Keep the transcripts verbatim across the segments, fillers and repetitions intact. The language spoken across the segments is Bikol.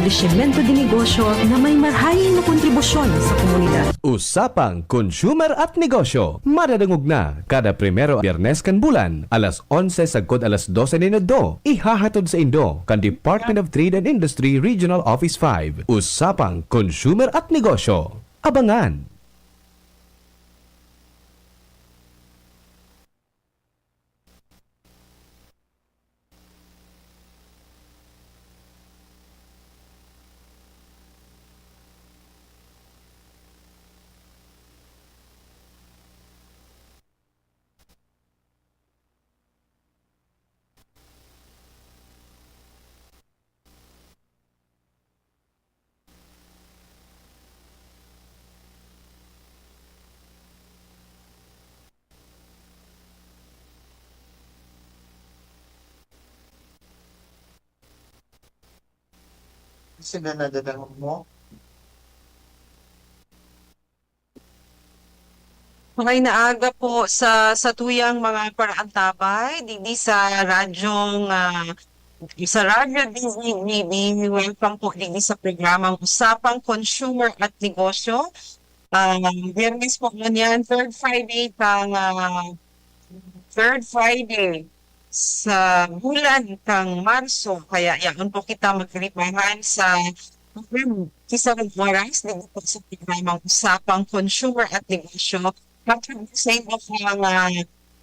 Establishimento de negosyo na may marhay na kontribusyon sa komunidad. Usapang Consumer at Negosyo. Madadangog na kada primero Biyernes kan bulan, alas onse sagkod alas dose nin adto. Ihahatod saindo kan Department of Trade and Industry Regional Office five. Usapang Consumer at Negosyo. Abangan! Sila nadadangog mo? Maray na aga po sa, sa tuyang mga paraantabay, digdi sa radyong, ah, sa Radyo D Z G B. Welcome po digdi sa programang Usapang Consumer at Negosyo. Ah, Biyernes po ngunyan, third Friday kang, ah, third Friday sa bulan kang Marso. Kaya yaon po kita magribahan sa isang oras dito po sa programang Usapang Consumer at Negosyo. Hatid sa inyo ng, ah,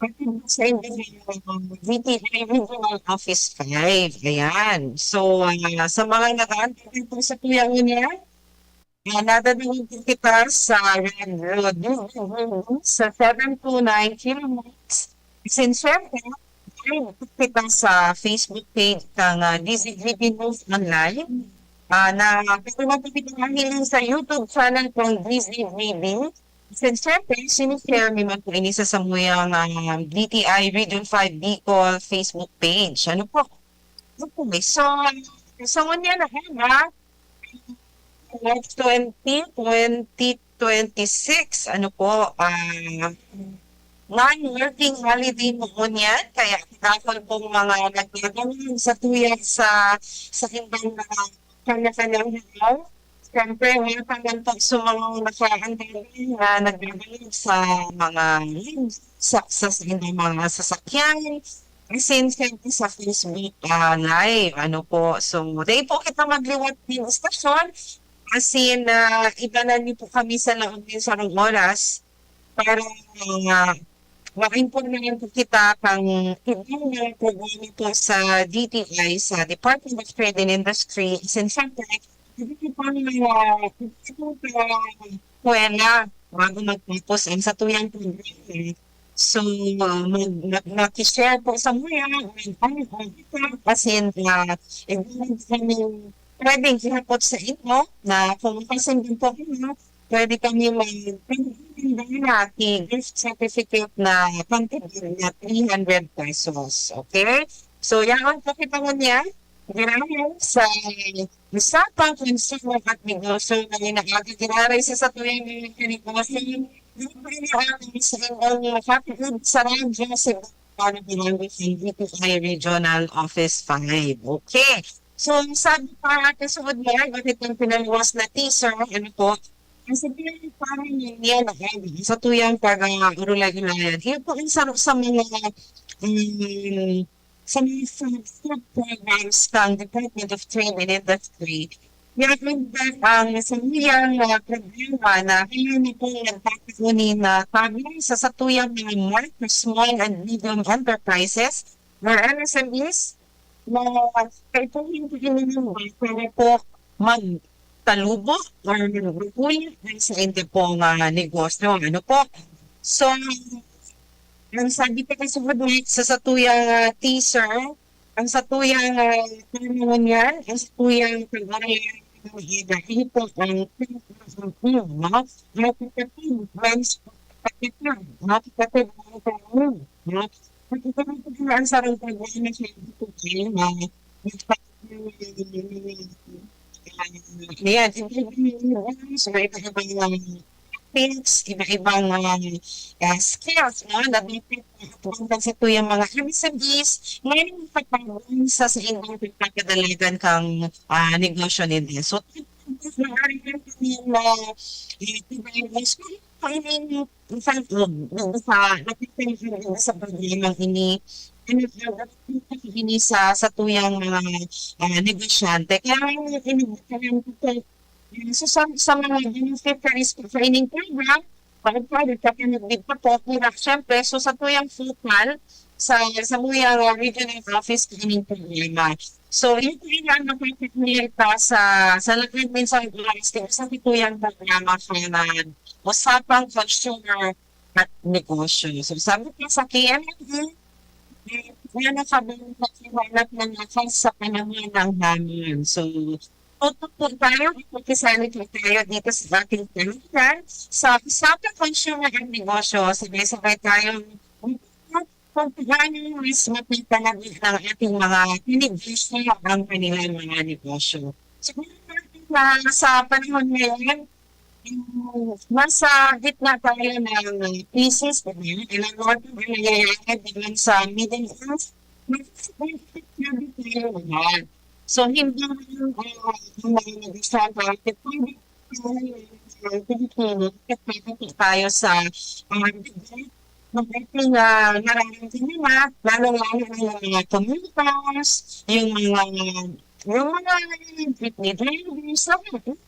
hatid sa inyo ng, ah, D T I Regional Office five. Ayan. So, ah, sa mga nag-aantay po sa Kuya Unya, ah, nadadangog po kita sa Radyo D Z G B sa seven two nine kilohertz. Since syempre, live po kita sa Facebook page ng, ah, D Z G B News Online. Ah, na pwede mo po kita mahiling sa YouTube channel ng D Z G B. Since syempre, sinishare mi man po ini sa samuyang, ah, D T I Region five Bicol Facebook page. Ano po? Okay, so, so ngunyan na, ha? March twenty, twenty twenty-six, ano po, ah, non-working holiday po ngunyan. Kaya dahil pong mga nagdadangog sa tuyag sa, sa inyong mga kanya-kanyang lugar. Siyempre, welcome man po sa mga nakaandali na nagdadangog sa mga sa, sa, sa inyong mga sasakyan. As in, siyempre sa Facebook, ah, Live, ano po. So, dai po kita magliwat nin istasyon. As in, ah, ibanan niyo po kami sa laog nin sarong oras para, ah, maimpormahan po kita kan ibang mga programa po sa D T I, sa Department of Trade and Industry. As in, siyempre, hindi po mga, hindi po mga eskwela bago magtapos ang satuyang programa. So, ah, mag-, mag-, maki-share po sa mga, mag-, ano, mag-, as in, ah, hindi kami pwedeng ihapot sa inyo na kung makasundan po kayo, pwede kami mag-, pwede kami na gift certificate na kantidad na three hundred pesos. Okay? So, yaon po kita ngunyan. Giraray sa Usapang Konsumo at Negosyo na inaagi giraray sa satuyang mga kanegosyo. Giraray sa inyong mga kapatid sa radyo, sa Barangay San Vito Regional Office five. Okay. So, sabi pa, kasuod mo, bakit ang pinaluwas na teaser, ano po, ang sabihin parang yun yan, okay, sa tuyang pag-, ah, urulay-ulayan. Yun po ang sa, sa mga, um, sa mga flagship programs ng Department of Trade and Industry. Yan ang, ang sa niyang, ah, programa na ngayon na po nagpapaunin na tabi sa satuyang mga micro, small and medium enterprises or M S M Es na kaipuhin ko ininimba para po magtalubo or magbubuya sa inyo pong, ah, negosyo. Ano po? So, ang sabi ko kasi sa, sa satuyang, ah, teaser, ang satuyang, ah, ano yan, ang satuyang pag-aaral ng ida, ito ang, no? Ang kapatid, mas kapatid, no? Kapatid, no? Kapatid, no? Ang sarang problema sa ito, eh, na, yan, so, iba-iba yung topics, iba-ibang, ah, ah, skills, no, na dapat matutunan sa tuyang mga M S M Es, ngayon sa pag-, sa, sa indang pagpapadalagan kang, ah, negosyo ninyo. So, maaari lang kami na, eh, providers, kung kailan, minsan, eh, sa, sa problema ini, ano, ini sa, sa tuyang mga, ah, negosyante. Kaya ngayon, ini, kaya ito, eh, so, sa, sa mga beneficiaries po sa ining program, bakit pa, nagkapinagdig pa po, kaya, syempre, so, sa tuyang focal, sa, sa tuyang, ah, regional office, ining problema. So, yung po yung ano, nakikita sa, sa lahat minsan, sa tuyang programa, sa mga usapang consumer at negosyo. So, sabi ko sa K M F D, eh, wala na kami naghahanap ng lakas sa panahon ng hamon. So, tututo tayo, makikisali po tayo dito sa ating panahon. Sa usapang consumer at negosyo, sabay-sabay tayong kung paano mas mapapalago ng ating mga negosyo ang kanilang mga negosyo. So, sa panahon ngayon, mm, nasa gitna tayo ng krisis, di ba? Alam natin ang nangyayari naman sa Middle East. Mas tayo naman. So, hindi lang, ah, yung mga negosyo sa atin, kundi ang mga Pilipino, nagpapakita tayo sa, ah, mga ating, ah, nararamdaman na, lalong-lalo na yung mga commuters, yung mga, yung mga jeepney drivers, lahat,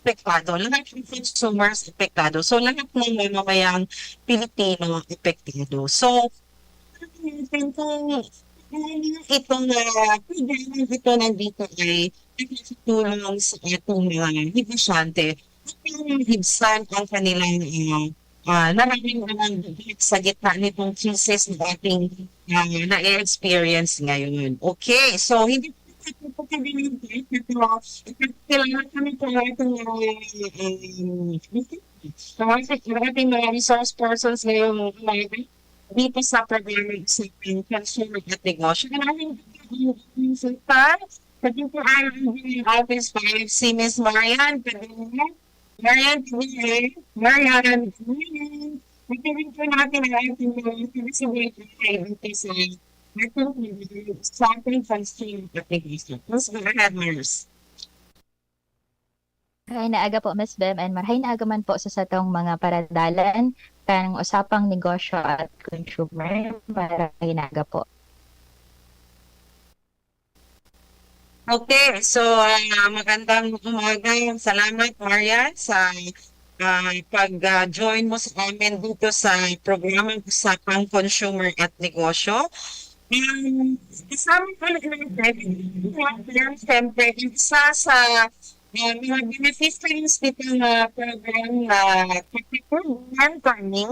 apektado. Lahat ng consumers, apektado. So, lahat ng mamamayang Pilipino, apektado. So, kung itong, ah, programa ito nandito ay nakakatulong sa ating mga negosyante, at ibsan ang kanilang, ah, ah, nararamdaman sa gitna nitong krisis na ating, ah, na-experience ngayon. Okay, so hindi po kami, ito, ipagkilala kami po natin yung, um, sa ating mga resource persons ngayong umaga dito sa programa sa Consumer at Negosyo. Maraming salamat sa Sa dito ay ang office five, si Miss Marian Padilla. Marian Padilla. Marian, good morning. Ito rin po natin ang ating mga taga-subaybay dito sa ating, sa ating consumer application. Please go ahead, Mars. Marahay na aga po, Miss Bem, and marahay na aga man po sa satong mga paradalan kan usapang negosyo at consumer. Marahay na aga po. Okay, so, ah, magandang umaga. Salamat, Marian, sa, ah, pag, ah, join mo sa amin dito sa programang Usapang Consumer at Negosyo. Um, kasama ko na, siyempre, isa sa, ah, mga beneficiaries nitong, ah, program na Capricorn Mentoring.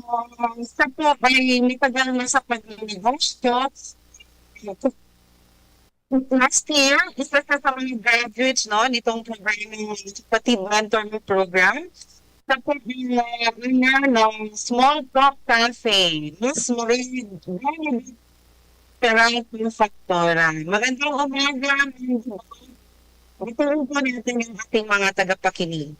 Ah, siya po ay matagal na sa pagnenegosyo. Last year, isa siya sa mga graduates, no, nitong program, ng Kapatid Mentor Program. Siya po ang, ah, owner ng Small Talk Cafe, Miss Marie Benedict Peralta Factora. Magandang umaga, Ma'am Dion. Ito po natin ang ating mga tagapakinig.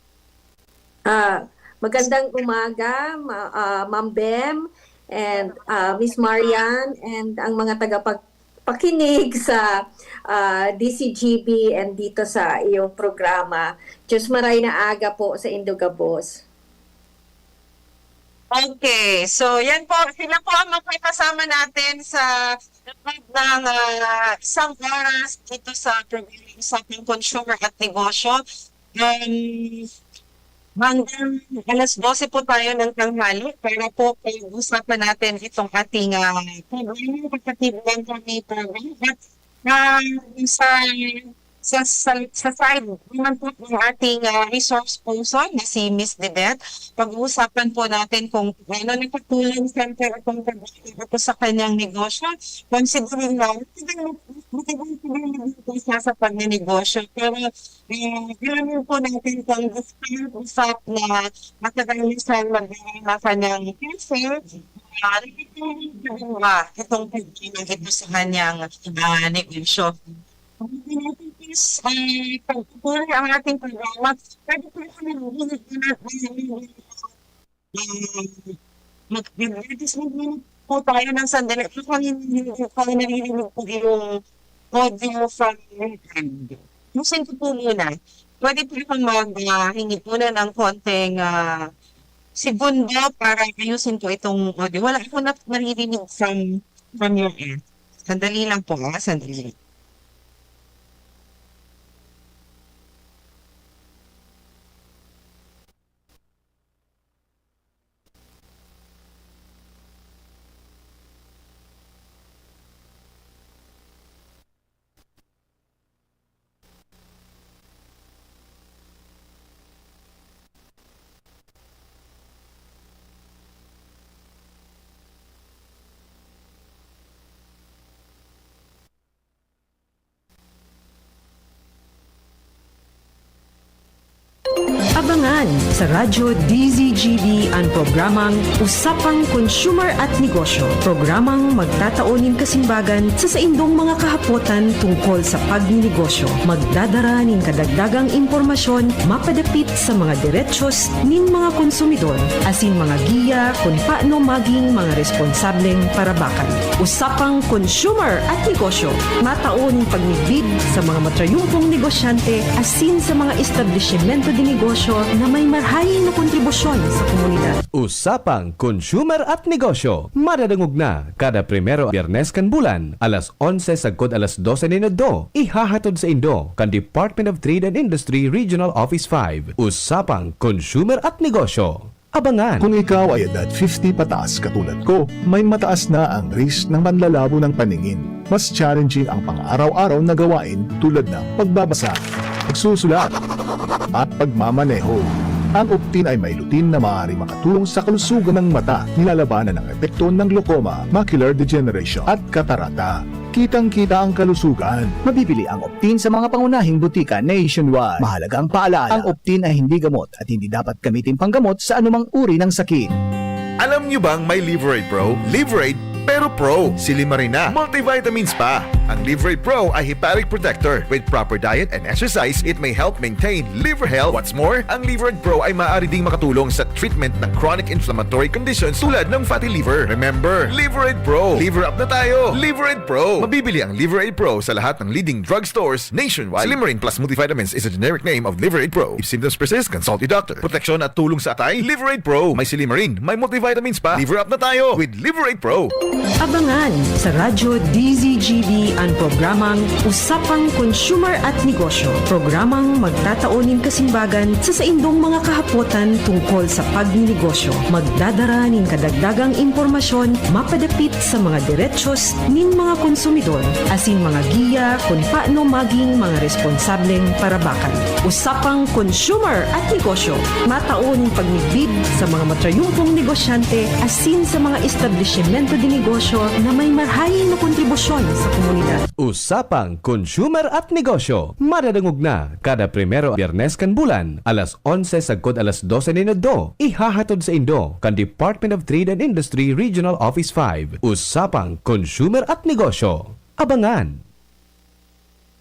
Ah, magandang umaga, ma- ah, Ma'am Bem and ah, Miss Marian and ang mga tagapagpakinig sa ah, D C G B and dito sa iyong programa. Diyos maray na aga po sa indo gabos. Okay, so yan po, sila po ang makakasama natin sa loob ng ah, isang oras dito sa programang Usapang Consumer at Negosyo. Um, hanggang alas dose po tayo ng tanghali para po pag-usapan natin itong ating ah, programang Kapatid Mentor Program. At ah, sa, sa, sa, sa side naman po ng ating ah, resource person na si Miss Debet, pag-uusapan po natin kung ano nakatulong siyempre itong pag-ito sa kanyang negosyo. Considering na matagal na matagal na po siya sa pagnenegosyo. Pero eh, alam po natin kung despite the fact na matagal na siyang magbibigay ng kanyang cafe, ah, nakikita itong pagdinang ito sa kanyang ah, negosyo. Is, ah, pagpupuri ang ating programa. Pwede po kami humingi ng, ng, ng, ng, mag-, mag-, mag-, po tayo ng sandali. Mukhang hindi ko naririnig po yung audio from your end. Ayusin ko po muna. Pwede po akong mag, ah, hingi muna ng konting, ah, segundo para ayusin ko itong audio. Wala ako na naririnig from, from your end. Sandali lang po, ah. Sandali lang. Abangan sa Radyo D Z G B ang programang Usapang Consumer at Negosyo. Programang magtatao nin kasimbagan sa saindong mga kahapotan tungkol sa pagninegosyo. Magdadara nin kadagdagang impormasyon mapadapit sa mga derechos nin mga konsumidor, asin mga giya kun paano maging mga responsableng parabakan. Usapang Consumer at Negosyo, matao nin pagmidbid sa mga matrayumpong negosyante asin sa mga establisimento de negosyo na may marahay na kontribusyon sa komunidad. Usapang Consumer at Negosyo, madadangog na kada primero Biyernes kan bulan, alas onse sagkod alas dose nin udto. Ihahatod saindo kan Department of Trade and Industry Regional Office five. Usapang Consumer at Negosyo. Abangan. Kung ikaw ay edad fifty pataas katulad ko, may mataas na ang risk ng panlalabo ng paningin. Mas challenging ang pang-araw-araw na gawain tulad ng pagbabasa, pagsusulat, at pagmamaneho. Ang Optin ay may lutein na maaaring makatulong sa kalusugan ng mata, nilalabanan ang epekto ng glaucoma, macular degeneration, at katarata. Kitang-kita ang kalusugan. Mabibili ang Optin sa mga pangunahing butika nationwide. Mahalagang paalala, ang Optin ay hindi gamot at hindi dapat gamitin panggamot sa anumang uri ng sakit. Alam niyo bang may Liverade Pro? Liverade, pero Pro. Silimarin na. Multivitamins pa. Ang Liverade Pro ay hepatic protector. With proper diet and exercise, it may help maintain liver health. What's more, ang Liverade Pro ay maaari ding makatulong sa treatment ng chronic inflammatory conditions tulad ng fatty liver. Remember, Liverade Pro. Liver up na tayo. Liverade Pro. Mabibili ang Liverade Pro sa lahat ng leading drugstores nationwide. Silimarin Plus Multivitamins is a generic name of Liverade Pro. If symptoms persist, consult your doctor. Proteksyon at tulong sa atay, Liverade Pro. May silimarin, may multivitamins pa. Liver up na tayo with Liverade Pro. Abangan sa Radyo D Z G B ang programang Usapang Consumer at Negosyo. Programang magtatao nin kasimbagan sa saindong mga kahapotan tungkol sa pagninegosyo. Magdadara nin kadagdagang impormasyon mapadapit sa mga derechos nin mga konsumidor, asin mga giya kun paano maging mga responsableng parabakan. Usapang Consumer at Negosyo, matao nin pagmidbid sa mga matrayumpong negosyante asin sa mga establisimento de negosyo na may marahay na kontribusyon sa komunidad. Usapang Consumer at Negosyo, madadangog na kada primero Biyernes kan bulan, alas onse sagkod alas dose nin udto. Ihahatod saindo kan Department of Trade and Industry Regional Office five. Usapang Consumer at Negosyo. Abangan!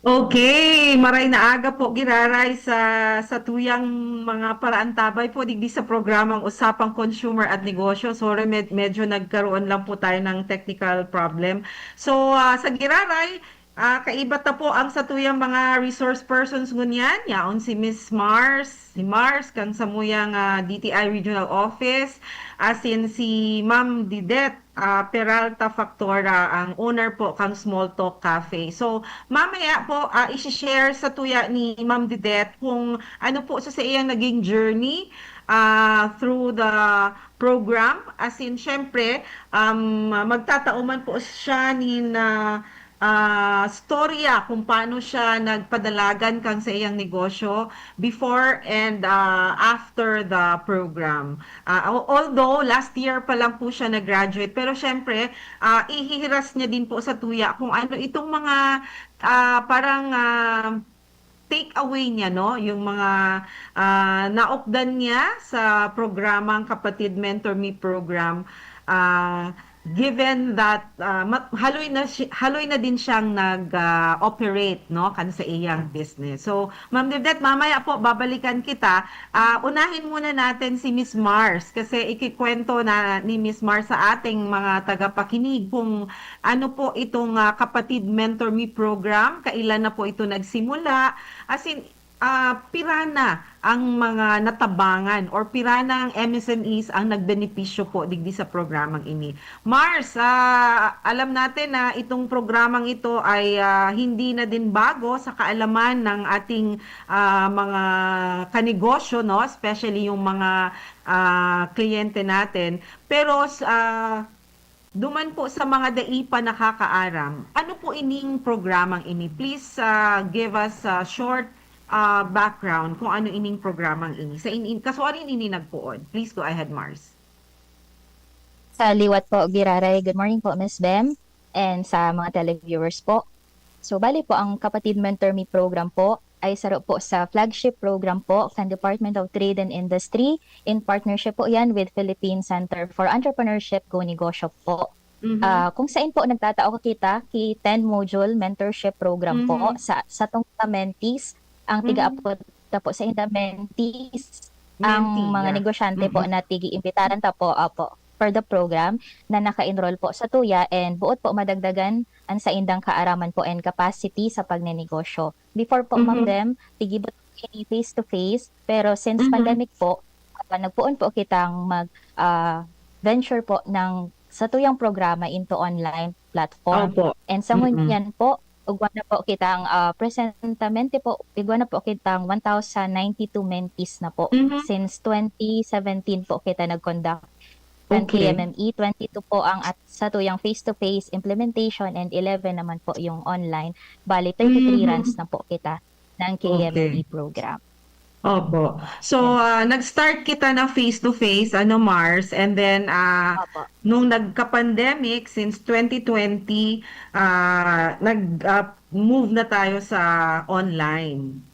Okay, maray na aga po, giraray, sa, sa tuyang mga paraantabay po digdi sa programang Usapang Consumer at Negosyo. Sorry, med-, medyo nagkaroon lang po tayo ng technical problem. So, ah, sa giraray, ah, kaiba ta po ang satuyang mga resource persons ngunyan. Yaon si Miss Mars, si Mars, kan samuyang, ah, D T I Regional Office, asin si Ma'am Didet, ah, Peralta Factora, ang owner po kang Small Talk Cafe. So, mamaya po, ah, isi-share sa tuya ni Ma'am Didet kung ano po sa, sa iyang naging journey, ah, through the program. As in, syempre, um, magtatao man po siya nin, ah, ah, storya kung paano siya nagpadalagan kan sa iyang negosyo before and, ah, after the program. Ah, al-, although last year pa lang po siya nag-graduate, pero syempre, ah, ihihiras niya din po sa tuya kung ano itong mga, ah, parang, ah, take away niya, no? Yung mga, ah, naokdan niya sa programang Kapatid Mentor Me Program. Ah, given that, ah, ma-, haloy na si-, haloy na din siyang nag, ah, operate, no, kan sa iyang business. So, Ma'am Devdet, mamaya po babalikan kita. Ah, unahin muna natin si Miss Mars kasi ikikwento na ni Miss Mars sa ating mga tagapakinig kung ano po itong, ah, Kapatid Mentor Me program, kailan na po ito nagsimula, as in, ah, pira na ang mga natabangan or pira na ang M S M Es ang nagbenepisyo po digdi sa programang ini. Mars, ah, alam natin na itong programang ito ay, ah, hindi na din bago sa kaalaman ng ating, ah, mga kanegosyo, no? Especially yung mga, ah, kliyente natin. Pero, ah, duman po sa mga dai pa nakakaaram, ano po ining programang ini? Please, ah, give us a short, ah, background kung ano ining programang ini. Sa in, in, kasuarin ini nagpoon. Please go ahead, Mars. Sa liwat po, Giraray. Good morning po, Miss Bem, and sa mga televiewers po. So, bali po, ang Kapatid Mentor Me program po ay saro po sa flagship program po kan Department of Trade and Industry. In partnership po yan with Philippine Center for Entrepreneurship, Go Negosyo po. Mhm. Ah, kung sain po nagtatao kita ki ten module mentorship program po Mhm. sa satong mga mentees, ang Mhm. tiga-apod ta po sa inda mentees, ang Mentee, mga yeah. negosyante po Mm-mm. na tigi-imbitaran ta po, opo, for the program na naka-enroll po sa tuya and buot po madagdagan ang saindang kaaraman po and capacity sa pagnenegosyo. Before po, Ma'am Mhm. Bem, tigibo ini face-to-face, pero since Mhm. pandemic po, ah, nagpoon po kitang mag, ah, venture po ng satuyang programa into online platform. Opo. And sa Mm-mm. ngunyan po, igwa na po kitang, ah, presentamente po, igwa na po kitang one thousand ninety-two mentees na po. Mhm. Since twenty seventeen po kita nag-conduct ng Okay. K M M E, twenty-two po ang at satuyang face-to-face implementation and eleven naman po yung online. Bali, thirty-three Mhm. runs na po kita ng K M M E Okay. program. Opo. So, Yes. ah, nag-start kita na face-to-face, ano, Mars, and then, ah, Opo. nung nagka-pandemic, since twenty twenty, ah, nag, ah, move na tayo sa online.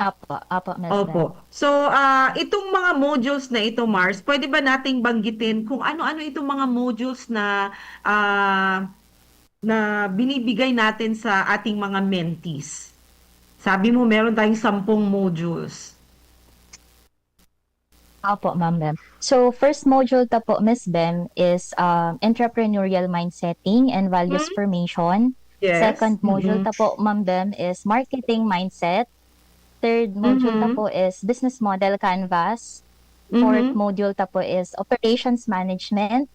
Opo, opo, Miss Opo. Bem. So, ah, itong mga modules na ito, Mars, pwede ba nating banggitin kung ano-ano itong mga modules na, ah, na binibigay natin sa ating mga mentees? Sabi mo, meron tayong sampung modules. Opo, Ma'am Bem. So, first module ta po, Miss Bem, is, um, entrepreneurial mind setting and values Hmm? formation. Yes. Second module Mm-mm. ta po, Ma'am Bem, is marketing mindset. Third module ta Mhm. po is business model canvas. Fourth Mhm. module ta po is operations management.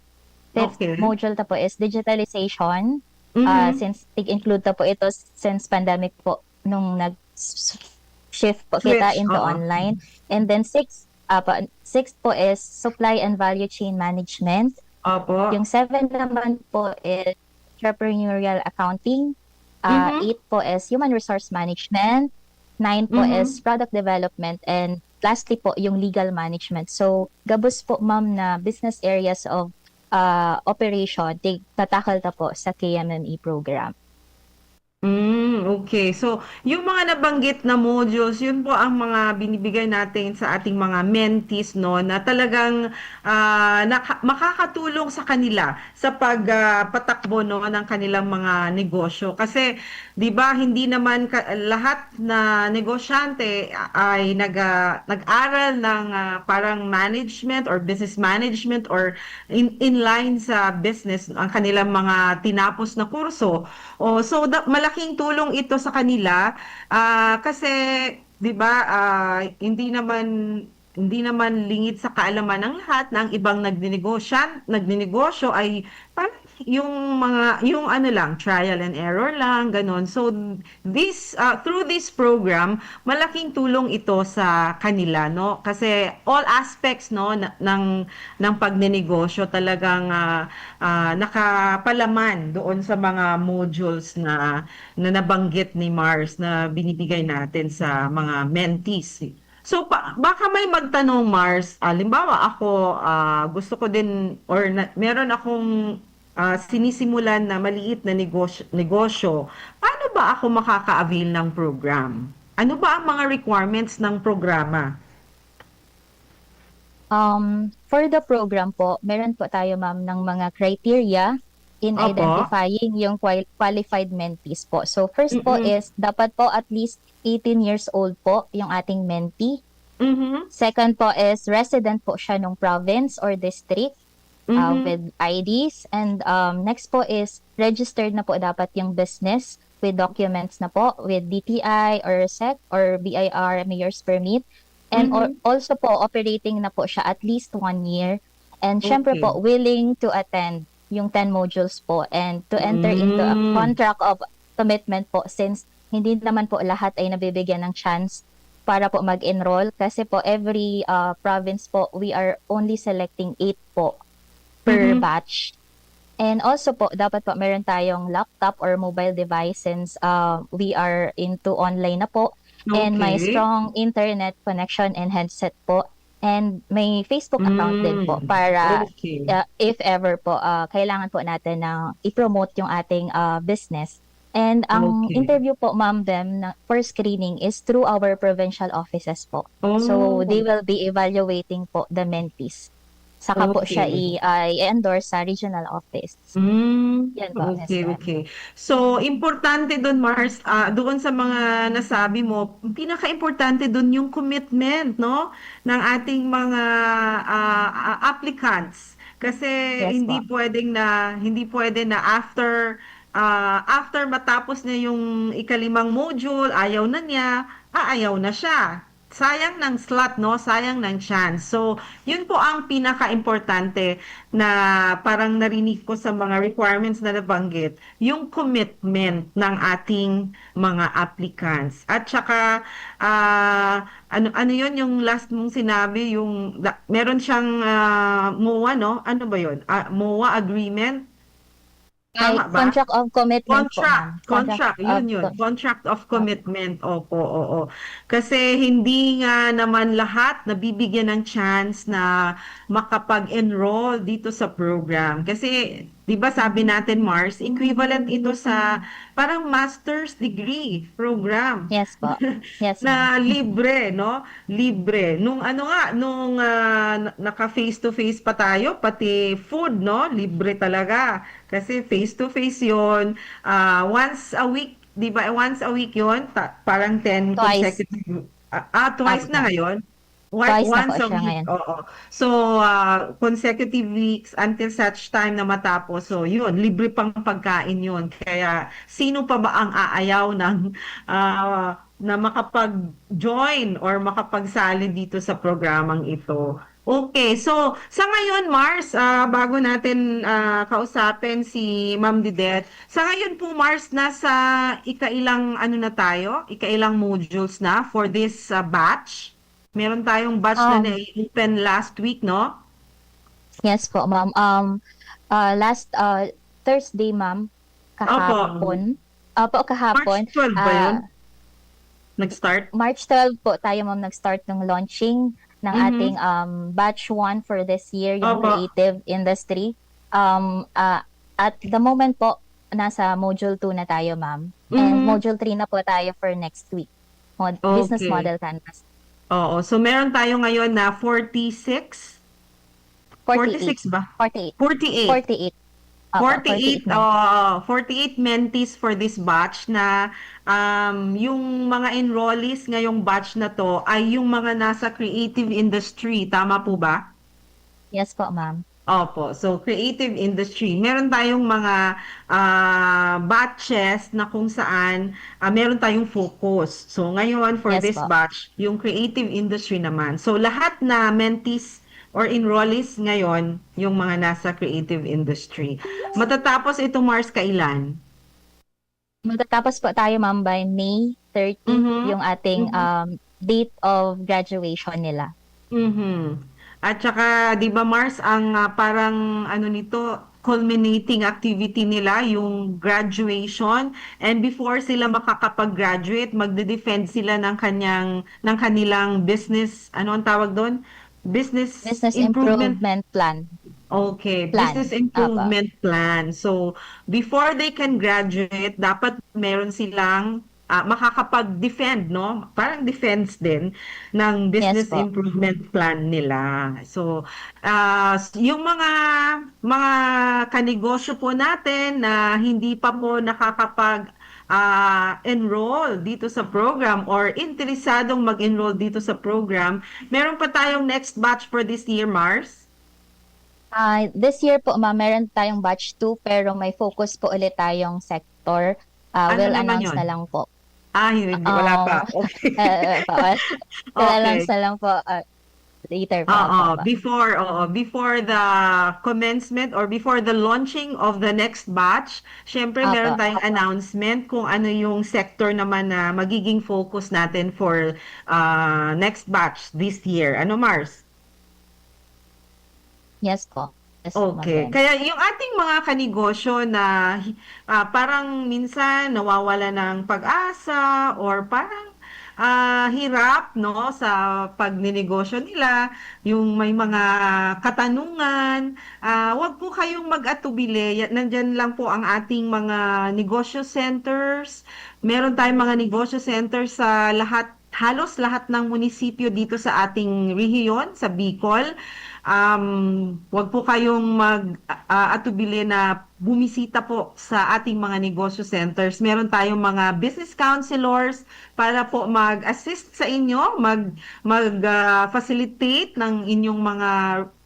Fifth Okay. module ta po is digitalization. Ah, Mhm. since tig-include ta po ito since pandemic po nung nag-shift po kita Switch, into oo. Online. And then six, ah, pa, six po is supply and value chain management. Opo. Yung seven naman po is entrepreneurial accounting. Ah, Mhm. Eight po is human resource management. Nine po Mhm. is product development. And lastly po, yung legal management. So, gabos po, ma'am, na business areas of, ah, operation, tig-, tatakal ta po sa K M M E program. Mm, okay. So, yung mga nabanggit na modules, yun po ang mga binibigay natin sa ating mga mentees, no, na talagang, ah, naka-, makakatulong sa kanila sa pag, ah, patakbo, no, ng kanilang mga negosyo. Kasi, di ba, hindi naman ka-, lahat na negosyante ay nag, ah, nag-aral ng, ah, parang management or business management or in, in line sa business ang kanilang mga tinapos na kurso. Oh, so da-, malaking tulong ito sa kanila, ah, kasi, 'di ba, ah, hindi naman, hindi naman lingid sa kaalaman ng lahat na ang ibang nagninegosyan-, nagninegosyo ay parang yung mga, yung ano lang, trial and error lang, ganon. So, this, ah, through this program, malaking tulong ito sa kanila, no? Kasi all aspects, no, na, ng, ng pagnenegosyo talagang, ah, ah, nakapalaman doon sa mga modules na, na nabanggit ni Mars na binibigay natin sa mga mentees. So, pa, baka may magtanong, Mars, halimbawa ako, ah, gusto ko din or na, meron akong, ah, sinisimulan na maliit na negosyo, negosyo. Paano ba ako makaka-avail ng program? Ano ba ang mga requirements ng programa? Um, for the program po, meron po tayo, ma'am, ng mga criteria in Opo. identifying yung qual- qualified mentees po. So, first po Mm-mm. is, dapat po at least eighteen years old po yung ating mentee. Mhm. Second po is, resident po siya nung province or district uh, Mhm. with I Ds. And um, next po is, registered na po dapat yung business with documents na po, with D T I or sec or B I R mayor's permit. And al- Mhm. also po, operating na po siya at least one year. And syempre po, Okay. willing to attend yung ten modules po and to enter into a Mm. contract of commitment po, since hindi naman po lahat ay nabibigyan ng chance para po mag-enroll, kasi po every uh, province po, we are only selecting eight po per Mhm. batch. And also po, dapat po meron tayong laptop or mobile device, since uh, we are into online na po. And may Okay. strong internet connection and headset po. And may Facebook account din po Mm. para Okay. uh, if ever po, uh, kailangan po natin na i-promote yung ating uh, business. And ang Okay. interview po, Ma'am Bem, na for screening is through our provincial offices po. So, they Oh. will be evaluating po the mentees. Saka po siya Okay. i- uh, i-endorse sa regional office. Mm, Yan po, Miss okay, Bem. okay. So, importante doon, Mars, ah, doon sa mga nasabi mo, pinaka-importante doon yung commitment, no, ng ating mga ah, ah, applicants. Kasi Yes hindi po. Pwedeng na, hindi pwede na after ah, after matapos niya yung ikalimang module, ayaw na niya, ah, ayaw na siya. Sayang ng slot, no? Sayang ng chance. So, yun po ang pinaka-importante na parang narinig ko sa mga requirements na nabanggit, yung commitment ng ating mga applicants. At saka, ah, ano, ano yun yung last mong sinabi, yung, da- meron siyang ah, MOA, no? Ano ba yun? Ah, MOA agreement? Ay, Tama ba? Contract of commitment po, Contract, ma'am. contract, of yun yun. com- Contract of commitment, opo, oo. Kasi hindi nga naman lahat nabibigyan ng chance na makapag-enroll dito sa program. Kasi, di ba sabi natin, Mars, equivalent ito sa parang master's degree program. Yes po. Yes, Na ma'am. Libre, no? Libre. Nung ano nga, nung ah, na- naka face to face pa tayo, pati food, no? Libre talaga. Kasi face to face yon, ah, once a week, di ba? Once a week yon, ta- parang ten Twice. Consecutive. Ah, ah, twice Opo. Na ngayon? Wa- Twice na once po a siya week, ngayon. Oo. So, ah, consecutive weeks until such time na matapos. So, yun, libre pang pagkain yun. Kaya, sino pa ba ang aayaw ng ah, na makapag-join or makapagsali dito sa programang ito? Okay, so sa ngayon, Mars, ah, bago natin ah, kausapin si Ma'am Didet, sa ngayon po, Mars, nasa ikailang ano na tayo? Ikailang modules na for this ah, batch? Meron tayong batch na Um, na-open last week, no? Yes po, ma'am. Um, uh, last uh, Thursday, ma'am, Opo. kahapon. Opo, kahapon. March twelve ba yun? Ah, Nag-start? March twelve po tayo, ma'am, nag-start ng launching ng Mhm. ating um, batch one for this year, yung Opo. Creative Industry. Um, ah, at the moment po, nasa module two na tayo, ma'am. And Mhm. module three na po tayo for next week. Mod- Business Okay. Model Canvas. Oo. So, meron tayo ngayon na forty-six? Forty-eight. Forty-six ba? Forty-eight. Forty-eight. Forty-eight. Opo, Forty-eight, forty-eight mentees. Oo, forty-eight mentees for this batch na um, yung mga enrollees ngayong batch na to ay yung mga nasa creative industry. Tama po ba? Yes po, ma'am. Opo. So, creative industry. Meron tayong mga ah, batches na kung saan ah, meron tayong focus. So, ngayon, for Yes this po. Batch, yung creative industry naman. So, lahat na mentees or enrollees ngayon, yung mga nasa creative industry. Matatapos ito, Mars, kailan? Matatapos po tayo, ma'am, by May thirty, Mhm. yung ating Mhm. um, date of graduation nila. Mhm. At saka, di ba, Mars, ang ah, parang ano nito, culminating activity nila, yung graduation. And before sila makakapag-graduate, magde-defend sila ng kanyang, ng kanilang business, ano ang tawag doon? Business Business improvement. Improvement Plan. Okay, Plan. Business Opo. Improvement Plan. So, before they can graduate, dapat meron silang ah, makakapag-defend, no? Parang defense din ng Yes business po. improvement plan nila. So, ah, s- yung mga mga kanegosyo po natin na hindi pa po nakakapag ah, enroll dito sa program or interesadong mag-enroll dito sa program, meron pa tayong next batch for this year, Mars? Ah, this year po, ma'am, meron tayong batch two, pero may focus po ulit tayong sector. Ah, Ano we'll naman announce yun? na lang po. Ah, hindi, wala pa. Um, Okay. eh, pa, we'll announce Okay. na lang po ah, later po. Opo, Oo, opo. before, oo, before the commencement or before the launching of the next batch, syempre meron Opo. tayong announcement kung ano yung sector naman na magiging focus natin for uh, next batch this year. Ano, Mars? Yes po. Yes po, Okay. ma'am. Kaya yung ating mga kanegosyo na ah, parang minsan nawawala ng pag-asa or parang ah, hirap, no, sa pagninegosyo nila, yung may mga katanungan, ah, wag po kayong mag-atubili. Ya- Nandyan lang po ang ating mga negosyo centers. Meron tayong mga negosyo centers sa lahat, halos lahat ng munisipyo dito sa ating rehiyon, sa Bicol. Um, wag po kayong mag ah, atubili na bumisita po sa ating mga negosyo centers. Meron tayong mga business counselors para po mag-assist sa inyo, mag mag ah, facilitate ng inyong mga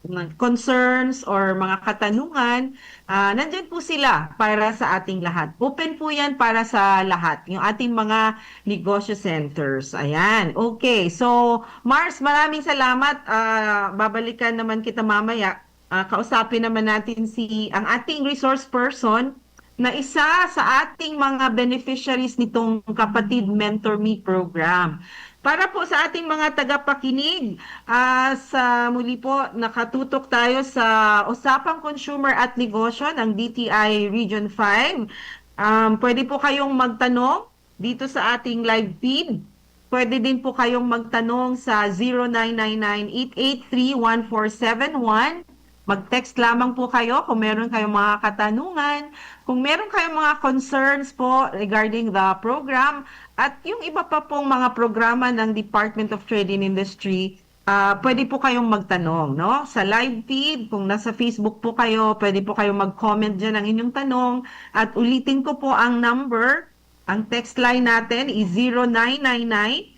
ng concerns or mga katanungan. Ah, nandyan po sila para sa ating lahat. Open po yan para sa lahat, yung ating mga negosyo centers. Ayan. Okay. So, Mars, maraming salamat. Ah, babalikan naman kita mamaya. Ah, kausapin naman natin si ang ating resource person na isa sa ating mga beneficiaries nitong Kapatid Mentor Me program. Para po sa ating mga tagapakinig, ah, sa muli po, nakatutok tayo sa Usapang Consumer at Negosyo ng D T I Region five. Um, pwede po kayong magtanong dito sa ating live feed. Pwede din po kayong magtanong sa zero nine nine nine eight eight three one four seven one. Mag-text lamang po kayo kung meron kayong mga katanungan, kung meron kayong mga concerns po regarding the program at yung iba pa pong mga programa ng Department of Trade and Industry, ah, pwede po kayong magtanong, no? Sa live feed, kung nasa Facebook po kayo, pwede po kayong mag-comment dyan ang inyong tanong. At ulitin ko po ang number, ang text line natin is zero nine nine nine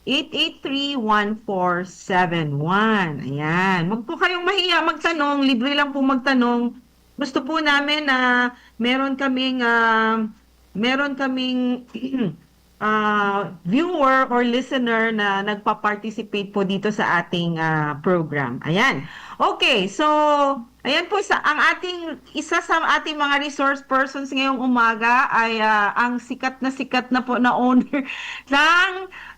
eight eight three one four seven one. Ayan. Wag po kayong mahiya magtanong. Libre lang po magtanong. Gusto po namin na meron kaming, ah, meron kaming ah, viewer or listener na nagpa-participate po dito sa ating, ah, program. Ayan. Okay, so ayan po sa ang ating isa sa ating mga resource persons ngayong umaga ay, ah, ang sikat na sikat na po na owner ng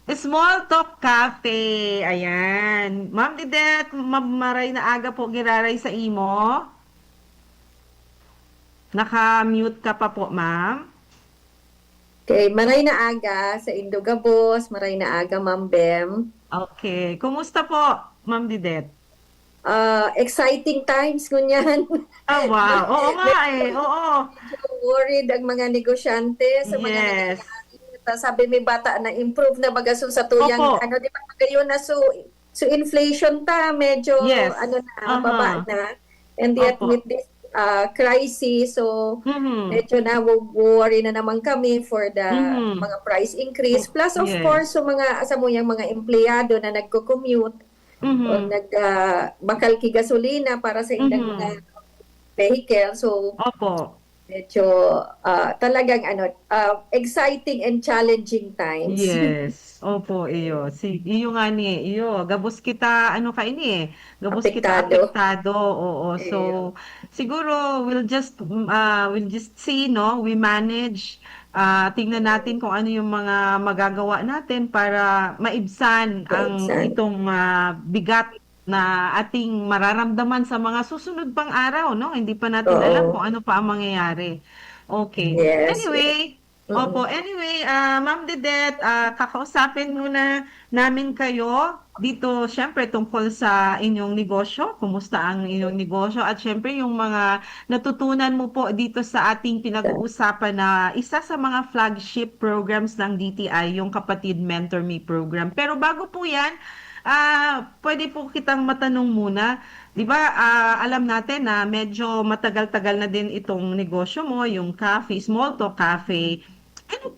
Small Talk Cafe. Ayan. Ma'am Didet, ma- maray na aga po giraray sa imo. Naka-mute ka pa po, ma'am. Okay, maray na aga sa indo gabos, maray na aga, Ma'am Bem. Okay. Kumusta po, Ma'am Didet? Ah, exciting times ngunyan. Ah, wow. Oo nga eh. Oo. Medyo worried ang mga negosyante sa mga Yes. nangyayari. Ta- Sabi may bata na improve na baga so sa tuyang, Opo. Ano, di ba, ngayon na so, so inflation ta, medyo Yes. ano na, Aha. baba na. And yet Opo. with this uh, crisis, so Mhm. medyo na-worry na naman kami for the Mhm. mga price increase. Plus, of Yes. course, so mga, sa mo yung mga empleyado na nagko-commute or Mhm. nag, ah, bakal ki gasolina para sa ilang Mhm. mga vehicle. So, Opo. medyo ah, talagang ano, ah, exciting and challenging times. Yes. Opo, iyo. Si, iyo nga ni, iyo. Gabos kita, ano ka ini eh. Gabos kita Apektado. apektado. Oo. So, Iyo. siguro we'll just, mm, ah, we'll just see, no? We manage. Ah, tingnan natin kung ano yung mga magagawa natin para maibsan ang Maibsan. itong ah, bigat na ating mararamdaman sa mga susunod pang araw, no? Hindi pa natin Oo. alam kung ano pa ang mangyayari. Okay. Yes. Anyway, Opo, anyway, ah, Ma'am Didette, ah, kakausapin muna namin kayo dito, syempre, tungkol sa inyong negosyo, kumusta ang inyong negosyo, at syempre, yung mga natutunan mo po dito sa ating pinag-uusapan na isa sa mga flagship programs ng D T I, yung Kapatid Mentor Me Program. Pero bago po yan, ah, pwede po kitang matanong muna, di ba, ah, alam natin na medyo matagal-tagal na din itong negosyo mo, yung cafe, Small Talk Cafe. Ano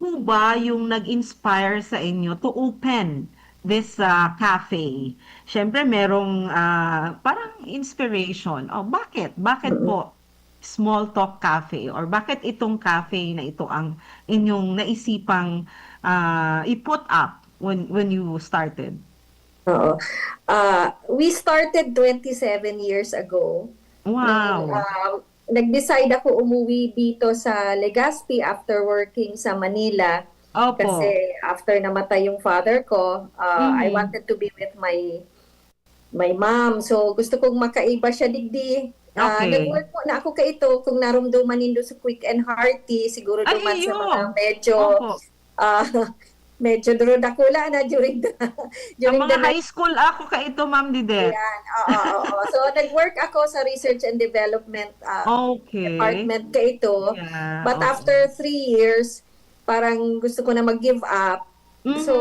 po ba yung nag-inspire sa inyo to open this, ah, cafe? Siyempre, merong, ah, parang inspiration. Oh, bakit? Bakit Mm. po Small Talk Cafe? Or bakit itong cafe na ito ang inyong naisipang, ah, i-put up when, when you started? Oo. Ah, we started twenty-seven years ago. Wow. Nung, ah, nag-decide ako umuwi dito sa Legazpi after working sa Manila. Opo. Kasi after namatay yung father ko, ah, I Mm. wanted to be with my, my mom. So, gusto kong makaiba siya digdi. Ah, Okay. nag-work muna ako kaito, kung narumduman nindo sa Quick and Hearty, siguro Ay, duman sa iyo. mga medyo, Opo. ah, medyo duro dakula na during the, Sa during mga the high school ako kaito, Ma'am Didette. Yan, oo, oo. So, nag-work ako sa research and development, ah, Okay. department kaito. Yeah, But oo. after three years, parang gusto ko na mag-give up. Mhm. So,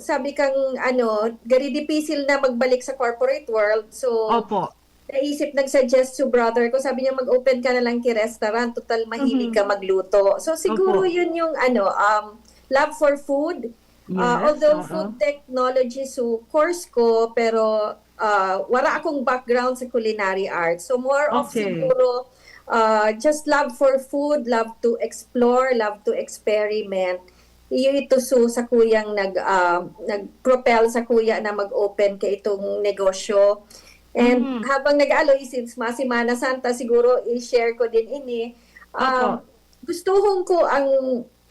sabi kang, ano, gari dipisil na magbalik sa corporate world. So, Opo. naisip, nag-suggest si brother ko, sabi niya, "Mag-open ka na lang ki restaurant, total mahilig Mhm. ka magluto." So, siguro Opo. yun yung, ano, um, love for food. Ah, Yes, although oo. food technology so course ko, pero, ah, wala akong background sa culinary arts. So, more of Okay. siguro, ah, just love for food, love to explore, love to experiment. Iyo ito so sakuyang nag, ah, nag-propel sakuya na mag-open kaitong negosyo. And Mm. habang nag-aaloy, since mga Semana Santa, siguro i-share ko din ini. Um, Opo. gustuhon ko ang,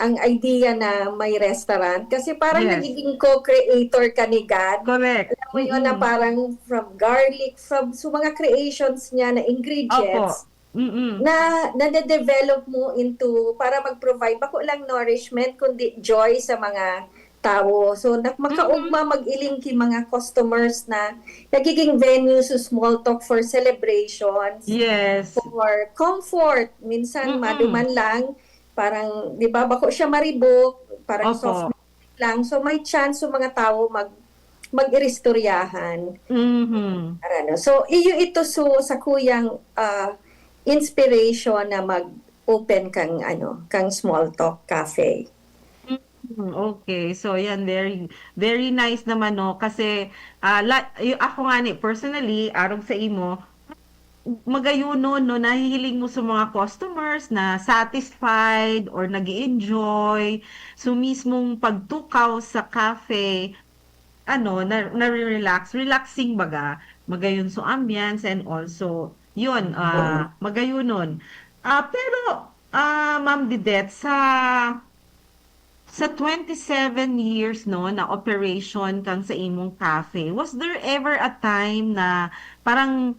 ang idea na may restaurant kasi parang Yes. nagiging co-creator ka ni God. Correct. Alam mo yun, na Mm-mm. parang from garlic, from, so mga creations niya na ingredients Opo. Mm-mm. na nade-develop mo into, para mag-provide, bako lang nourishment, kundi joy sa mga tawo. So, nak-, makaugma Mm-mm. mag-iling ki mga customers na nagiging venue sa small talk for celebrations, Yes. for comfort. Minsan, Mm-mm. maduman lang, parang, di ba, bako siya maribok, parang Opo. soft lang. So, may chance yung mga tawo mag-, mag-iristoryahan. Mhm. Para, no? So, iyo ito so, sakuyang, ah, inspiration na mag-open kang, ano, kang small talk cafe. Mm, okay. So, yan, very, very nice naman, no? Kasi, ah, la-, y-, ako nga ni, personally, arog sa imo, magayunon, no, nahihiling mo sa mga customers na satisfied or nag enjoy. So, mismong pagtukaw sa cafe, ano, na, nare-relax, relaxing baga. Magayon so ambience and also, yun, ah, magayunon. Ah, pero, ah, Ma'am Didette, sa, sa twenty-seven years, no, na operation kang sa imong cafe, was there ever a time na parang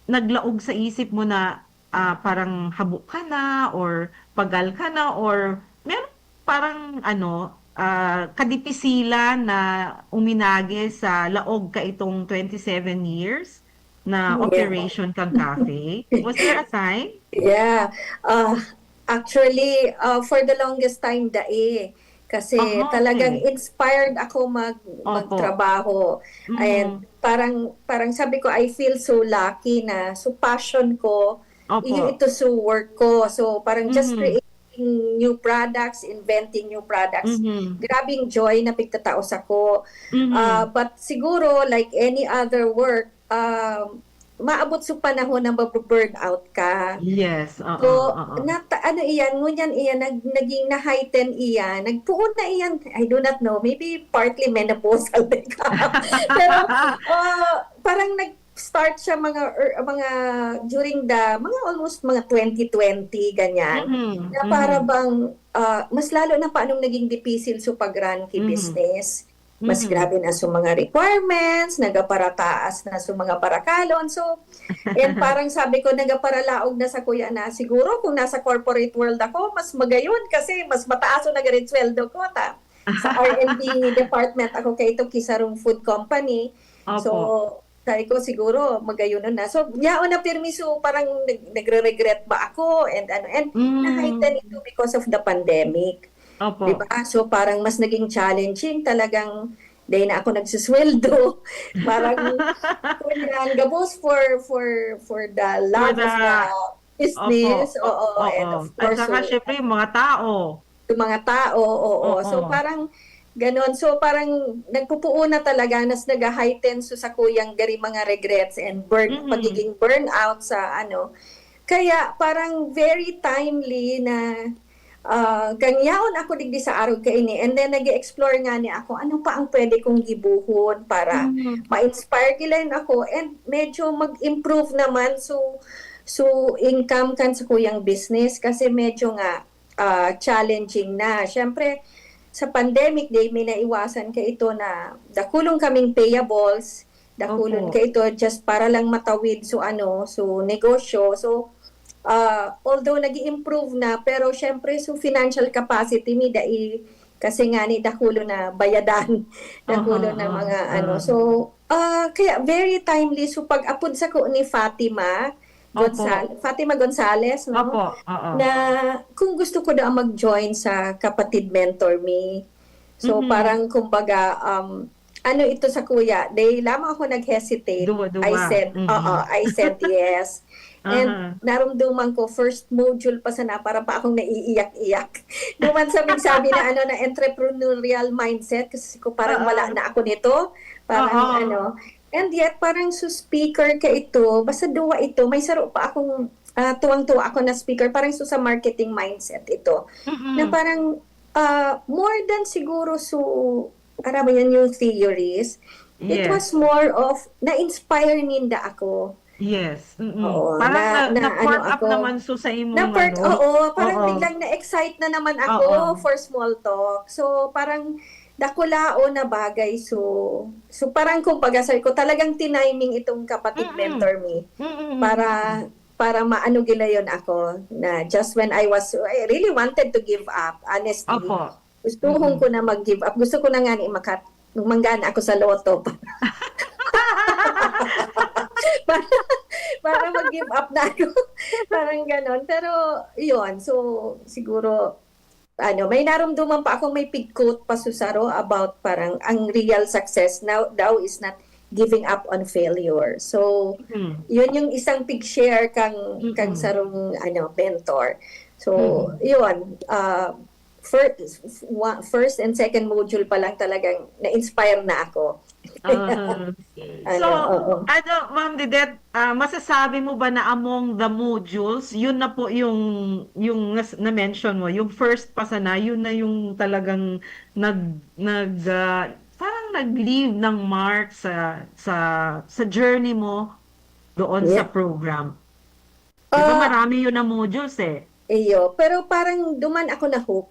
naglaog sa isip mo na, ah, parang habo ka na or pagal ka na or meron parang ano, ah, kadipisilan na uminagi sa laog ka itong twenty-seven years na Yeah. operation kang cafe? Was there a time? Yeah. Ah, actually, ah, for the longest time, dai. Kasi Aha, talagang okay. inspired ako mag-, Opo. magtrabaho. Mm. And parang, parang sabi ko, "I feel so lucky na so passion ko, Opo. iyo ito so work ko." So parang just Mm. creating new products, inventing new products. Mhm. Grabing joy na pigtatao sako. Mhm. Ah, but siguro, like any other work, um, maabot sa panahon na mabu-burnout ka. Yes, oo, So, oo. nata-, ano iyan, ngunyan iyan, nag-, naging na-heighten iyan, nagpuon na iyan, I do not know, maybe partly menopausal din ka. Pero, ah, parang nag-start siya mga, er, mga during the, mga almost mga twenty twenty, ganyan. Mhm, Na para mhm. bang, ah, mas lalo na paanong naging dipisil sa pag-run ki Mhm. business. Mas Mhm. grabe na sa mga requirements, nagaparataas na sa mga barakalon. So, yan parang sabi ko, nagaparalaog na sa kuya na siguro kung nasa corporate world ako, mas magayon kasi mas mataas ang nagarit sweldo ko. Ta, sa R and B department ako kay ito, kisarong food company. So, Opo. sabi ko, siguro magayon na. So, yaon na pirmi. So, parang nag- nagre-regret ba ako? And ano, and Mm. na-heighten ito because of the pandemic. Opo. Diba? So, parang mas naging challenging talagang dahil na ako nagsusweldo. Parang, ganyan, gabos for, for, for the love of the- the business. Opo. Oo, and Oo. of At course, so, saka syempre yung mga tao. yung mga tao, oo. Oo. So, parang ganon. So, parang nagpupuo na talaga, nas nag-heighten so sa kuyang gari mga regrets and burn, Mm. pagiging burnout sa ano. Kaya parang very timely na ah, kan yaon ako digdi sa arog kaini, and then nag-explore nga ni ako, ano pa ang pwede kong gibuhon para Mm. ma-inspire gilayon ako, and medyo mag-improve naman so, so income kan sa kuyang business kasi medyo nga ah, challenging na. Siyempre, sa pandemic, di may naiwasan ka ito na dakulong kaming payables, dakulon Opo. ka ito just para lang matawid so ano, so negosyo. So, ah, although nag improve na, pero syempre so financial capacity mi dai kasi nga ni dakulo na bayadan, dakulo Aha, na ah, mga ah. ano. So, ah, kaya very timely. So, pag-apod sako ni Fatima, Opo. Gonzal-, Fatima Gonzalez, no? Opo, oo. Na kung gusto ko daw mag-join sa Kapatid Mentor Me. So, Mhm. parang kumbaga, um, ano ito sa kuya, dahil lamang ako nag-hesitate. Duwa-duwa. I said, Mhm. oo, I said yes. And Aha. naramdaman ko, first module pa sana, para pa akong naiiyak-iyak. Duman sa sabi na ano na entrepreneurial mindset, kasi ko parang Oo. wala na ako nito. Parang Oo. ano. And yet, parang su speaker ka ito, basta duwa ito, may saro pa akong ah, tuwang-tuwa ako na speaker, parang su sa marketing mindset ito. Mm-mm. Na parang ah, more than siguro su, ano ba yun, yung theories, it Yes. was more of, na-inspire ninda ako. Yes. Mm-mm. Oo, Parang na- na, na na-perk ano up ako. naman so sa imong Na-perk, ano. Oo, parang Oo. biglang na-excite na naman ako Oo. for small talk. So, parang dakulaon na bagay. So, so parang kumbaga sabi ko, talagang tiniming itong kapatid Mm-mm. mentor me Mm-mm. para para maano gilayon ako na just when I was, I really wanted to give up, honestly. Opo. Gustuhon Mm-mm. ko na mag-give up. Gusto ko na nga ni makat manggana ako sa lotto. para, para mag-give up na ako. Parang ganon. Pero, yun. So, siguro, ano, may narumduman pa akong may pig-quote pa susaro about parang ang real success now daw is not giving up on failure. So, Mm. yun yung isang pig-share kang, Mm-mm. kang sarong ano, mentor. So, Mm. yun. Uh, first, first and second module pa lang talagang na-inspire na ako. Ah. Ano, So, oo. ano, Ma'am Didet, ah, masasabi mo ba na among the modules, yun na po yung, yung nas-, na-mention mo, yung first pa sana, yun na yung talagang nag, nag, ah, parang nag-leave ng mark sa, sa, sa journey mo doon sa Yeah. program? Di ba Ah, marami yun na modules eh? Iyo, pero parang duman ako na-hook.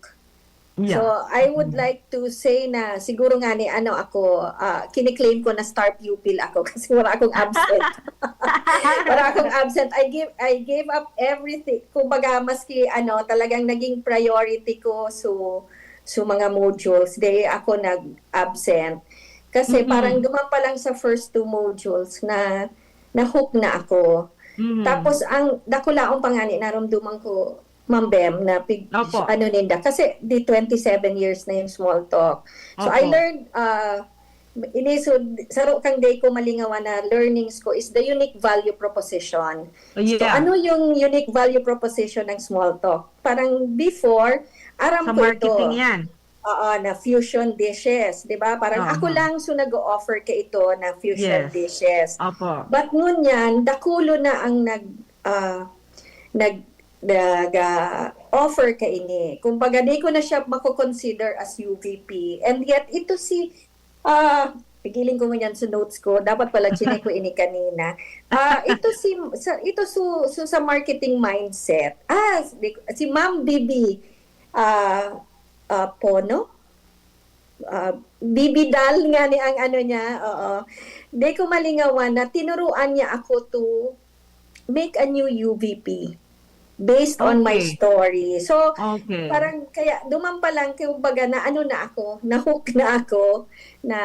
Yeah. So, I would Mm. like to say na siguro nga ni ano ako, ah, kiniklaim ko na star pupil ako kasi wala akong absent. Wala akong absent. I give I gave up everything. Kumbaga, maski ano, talagang naging priority ko so so mga modules, di ako nag-absent. Kasi Mm-mm. parang duman pa lang sa first two modules na na-hook na ako. Mhm. Tapos ang dakulaon pa nga ni narumduman ko, Ma'am Bem, na pig, Opo. ano ninda, kasi di twenty-seven years na yung small talk. So I Opo. learned, uh, ini, so, saro kang day ko malingawan na learnings ko is the unique value proposition. Oh, yeah. So ano yung unique value proposition ng small talk? Parang before, aram Sa ko ito. Marketing yan. Oo, na fusion dishes, di ba? Parang Oo. ako lang so nag-o-offer ka ito na fusion Yes. Dishes. Opo. But ngunyan, dakulo na ang nag, ah, nag, nag-offer kaini. Kumbaga, di ko na siya mako-consider as U V P. And yet, ito si, ah, pigiling ko ngunyan sa notes ko. Dapat pala, chinek ko ini kanina. Ah, ito si, sa, ito su, su, sa marketing mindset. Ah, si, si Ma'am Bibi, ah, ah, Pono? ah, bibidal nga ni ang ano niya, oo. Di ko malingawan na tinuruan niya ako to make a new U V P based on my Okay. story. So, Okay. parang kaya duman pa lang, kumbaga na ano na ako, na-hook na ako, na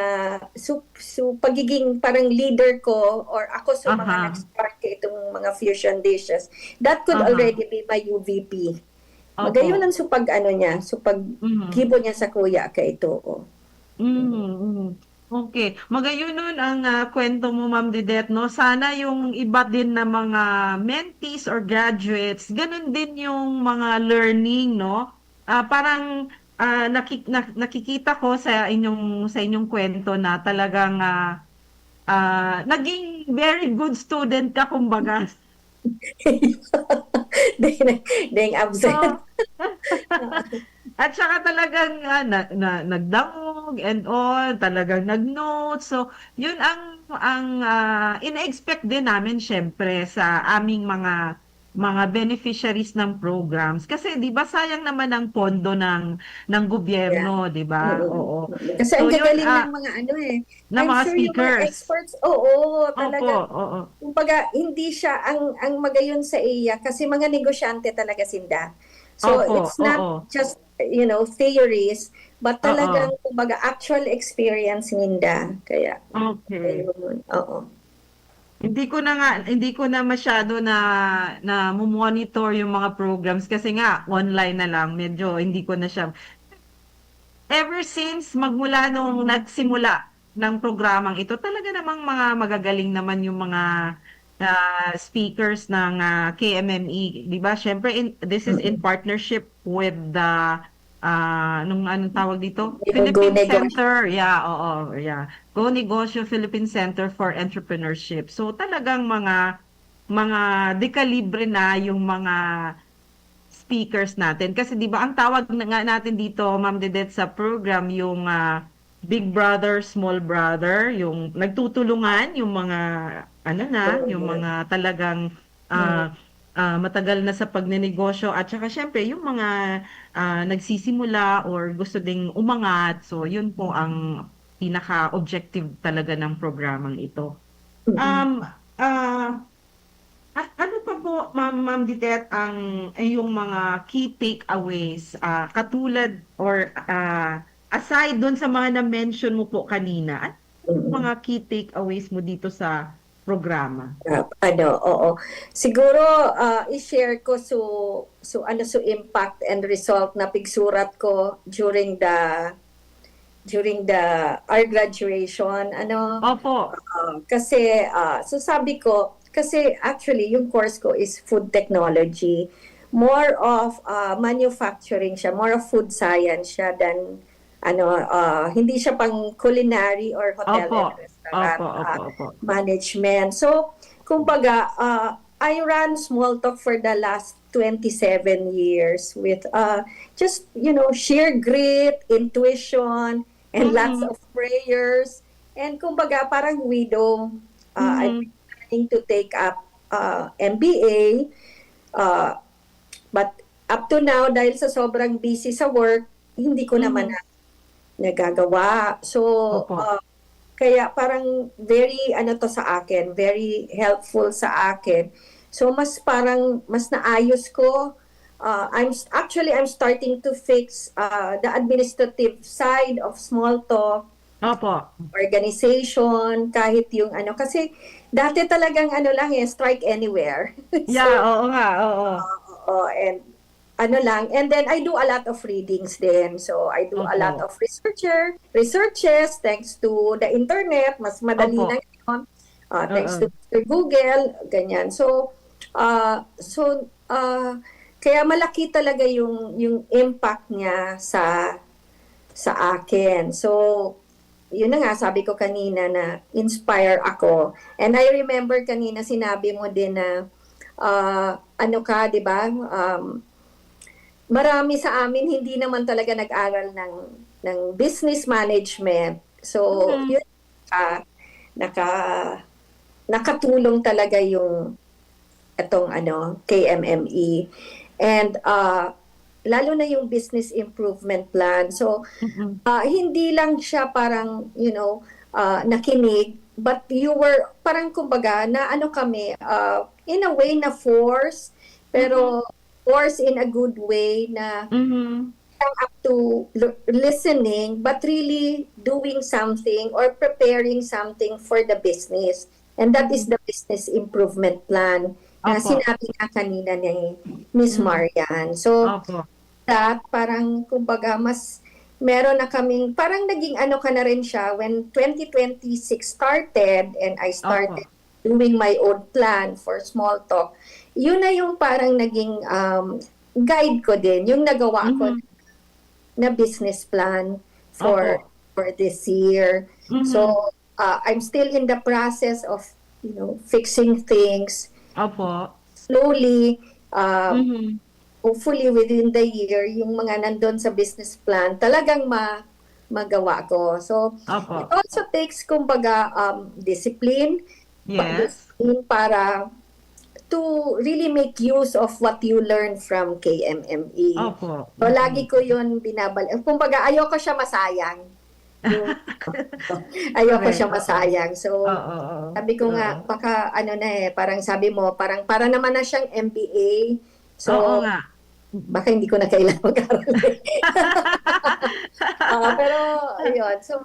su su pagiging parang leader ko or ako sa mga Aha. nag-start ka itong mga fusion dishes, that could Aha. already be my U V P. Opo. Magayon ang supag ano niya, supag Mhm. gibo niya sa kuya ka ito, oh. Mm, mm. Okay. Magayon nun ang, ah, kwento mo, Ma'am Didet, no? Sana yung iba din na mga mentees or graduates, ganun din yung mga learning, no? Ah, parang, ah, naki na nakikita ko sa inyong sa inyong kwento na talagang, ah, ah, naging very good student ka kumbaga. Ding, ding absent. Oo. At saka talagang, ah, na na nagdangog and all, talagang nag-notes. So, yun ang ang, ah, ina-expect din namin siyempre sa aming mga mga beneficiaries ng programs. Kasi 'di ba sayang naman ang pondo ng ng Yeah. gobyerno, 'di ba? Mm. Oo. Kasi So, ang yun, gagaling ah, ng mga ano eh. ng I'm mga sure yung mga speakers. experts, oo, Opo, talagang, oo. kumbaga, hindi siya ang, ang magayon sa iya kasi mga negosyante talaga sinda. So, Opo, it's not oo. just, you know, theories, but Oo. talagang, kumbaga, actual experience ninda. Kaya, Okay. ayun, oo. Hindi ko na nga, hindi ko na masyado na na-monitor yung mga programs kasi nga online na lang, medyo hindi ko na siya ever since magmula nung nagsimula ng programang ito, talaga namang mga magagaling naman yung mga, ah, speakers ng, ah, K M M E, 'di ba? Siyempre, in, this is in Mm. partnership with the, ah, nung anong tawag dito? Yung Philippine Go Negosyo. Center. Yeah, oo, yeah. Go Negosyo Philippine Center for Entrepreneurship. So, talagang mga mga dekalibre na yung mga speakers natin. Kasi 'di ba ang tawag na nga natin dito, Ma'am Dedet, sa program yung, ah, big brother, small brother, yung nagtutulungan, yung mga ano na, yung Oo. mga talagang, ah, Mm. ah, matagal na sa pagnenegosyo at saka siyempre yung mga, ah, nagsisimula or gusto ding umangat. So, yun po ang pinaka-objective talaga ng programang ito. Mm. Um, ah, a ano pa po, Ma'am Ma'am Dedet, ang iyong mga key takeaways, ah, katulad or, ah, aside dun sa mga na-mention mo po kanina, ano yung Mm. mga key takeaways mo dito sa programa? Ah, ano, oo. Siguro, ah, i-share ko su su ano, su impact and result na pigsurat ko during the during the our graduation, ano. Opo. Ah, kasi, ah, so sabi ko, kasi actually yung course ko is food technology. More of, ah, manufacturing siya, more of food science siya than ano, ah, hindi siya pang culinary or hotel Opo. and restaurant, Opo, ah, opo, opo. management. So, kumbaga, ah, I ran small talk for the last twenty-seven years with, ah, just, you know, sheer grit, intuition, and lots Mm. of prayers. And kumbaga, parang widow, ah, I've Mm. been planning to take up, ah, M B A, ah, but up to now, dahil sa sobrang busy sa work, hindi ko naman Mm. na nagagawa. So, Opo. ah, kaya parang very ano 'to sa akin, very helpful sa akin. So, mas parang mas naayos ko, ah, I'm s actually, I'm starting to fix, ah, the administrative side of small talk, Opo. organization, kahit yung ano, kasi dati talagang ano lang eh, strike anywhere. So, Yeah, oo nga, oo. ah, oo, and ano lang, and then I do a lot of readings din. So, I do a lot Opo. of researcher researches, thanks to the internet, mas madali Opo. na ngayon. Ah, thanks to Oo. Mister Google, ganyan. So, ah, so, ah, kaya malaki talaga yung yung impact niya sa sa akin. So, yun na nga, sabi ko kanina na inspire ako. And I remember kanina sinabi mo din na, ah, ano ka, 'di ba, um, marami sa amin hindi naman talaga nag-aral ng ng business management. So, Mm. yun, ah, naka nakatulong talaga yung itong ano, K M M E. And, ah, lalo na yung business improvement plan. So, Mm-mm. ah, hindi lang siya parang, you know, ah, nakinig, but you were, parang kumbaga, na ano kami, ah, in a way na force, pero force in a good way na Mhm. up to l- listening, but really doing something or preparing something for the business. And that is the business improvement plan na Opo. sinabi nga kanina ni Miss Mm. Marian. So, Opo. that parang kumbaga mas meron na kaming, parang naging ano ka na rin siya when twenty twenty-six started and I started Opo. doing my own plan for small talk. Yun na yung parang naging um, guide ko din, yung nagawa ko Mhm. na business plan for Opo. for this year. Mhm. So, uh, I'm still in the process of, you know, fixing things Opo. slowly. Um, Mhm. Hopefully within the year, yung mga nandun sa business plan, talagang ma magawa ko. So, Opo. it also takes, kumbaga, um, discipline, Yes. discipline para to really make use of what you learn from K M M E. Opo. So, lagi ko yun binabal-, kumbaga, ayoko siya masayang. Yung, ayoko Correct, siya oo. masayang. So, Oo, oo. sabi ko nga, Oo. Baka ano na eh, parang sabi mo, parang para naman na siyang M B A. So, Oo nga. baka hindi ko na kailangan mag-aral eh. Ah, pero, ayun. So,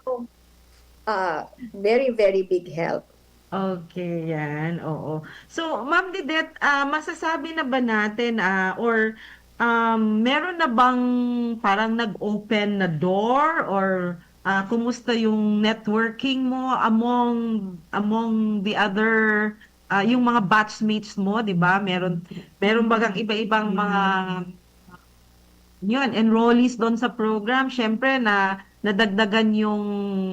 ah, very, very big help. Okay, yan. Oo. So, Ma'am Didette, ah, masasabi na ba natin, ah, or um, meron na bang parang nag-open na door or ah, kumusta yung networking mo among among the other ah, yung mga batchmates mo, 'di ba? Meron meron bagang iba-ibang mga yun, enrollees doon sa program, syempre na nadagdagan yung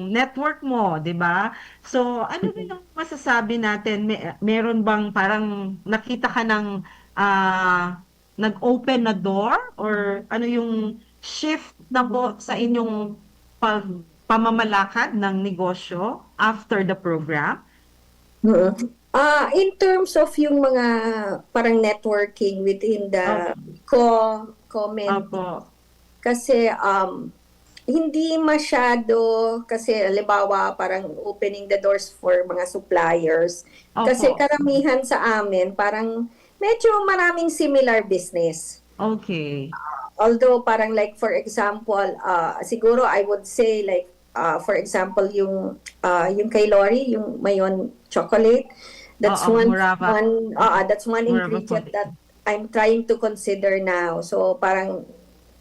network mo, 'di ba? So, ano ba yung masasabi natin? May, meron bang parang nakita ka ng ah, nag-open na door or ano yung shift na po sa inyong pag pamamalakad ng negosyo after the program? Oo. Ah, in terms of yung mga parang networking within the Okay. co comment Opo. kasi um hindi masyado kasi halimbawa parang opening the doors for mga suppliers kasi Opo. Karamihan sa amin parang medyo maraming similar business. Okay. Although parang like for example, uh, siguro I would say like uh, for example yung uh, yung kay Lori, yung Mayon chocolate. That's Oo, one Murava. one uh, that's one Murava ingredient chocolate. That I'm trying to consider now. So parang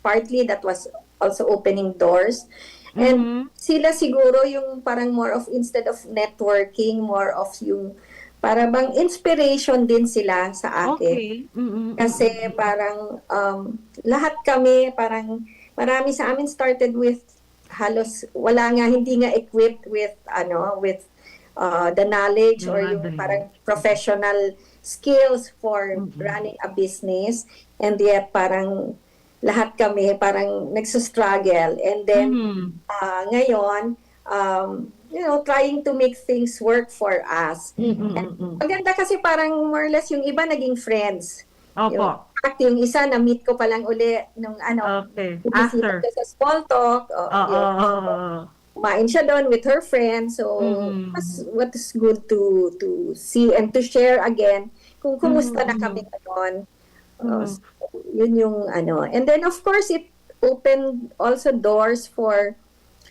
partly that was also opening doors. And Mhm. Sila siguro yung parang more of instead of networking, more of yung para bang inspiration din sila sa akin. Okay. Mm-mm. Kasi parang um, lahat kami, parang marami sa amin started with halos wala nga, hindi nga equipped with ano, with uh, the knowledge or yung Knowledge. Parang professional skills for Mm-mm. Running a business, and yet parang lahat kami parang nagsustruggle, and then Mhm. uh, ngayon um, you know, trying to make things work for us. Mm-mm. And maganda kasi parang more or less yung iba naging friends. Opo. Yung, at yung isa na-meet ko pa lang uli nung ano, Okay. bumisita After. Siya sa small talk. Oh, Oo, yun. oo, oo. Kumain siya doon with her friends. So, Mm. mas, what is good to to see and to share again kung kumusta na Mm. kami ngayon. Mm. Uh, so, yun yung ano. And then, of course, it opened also doors for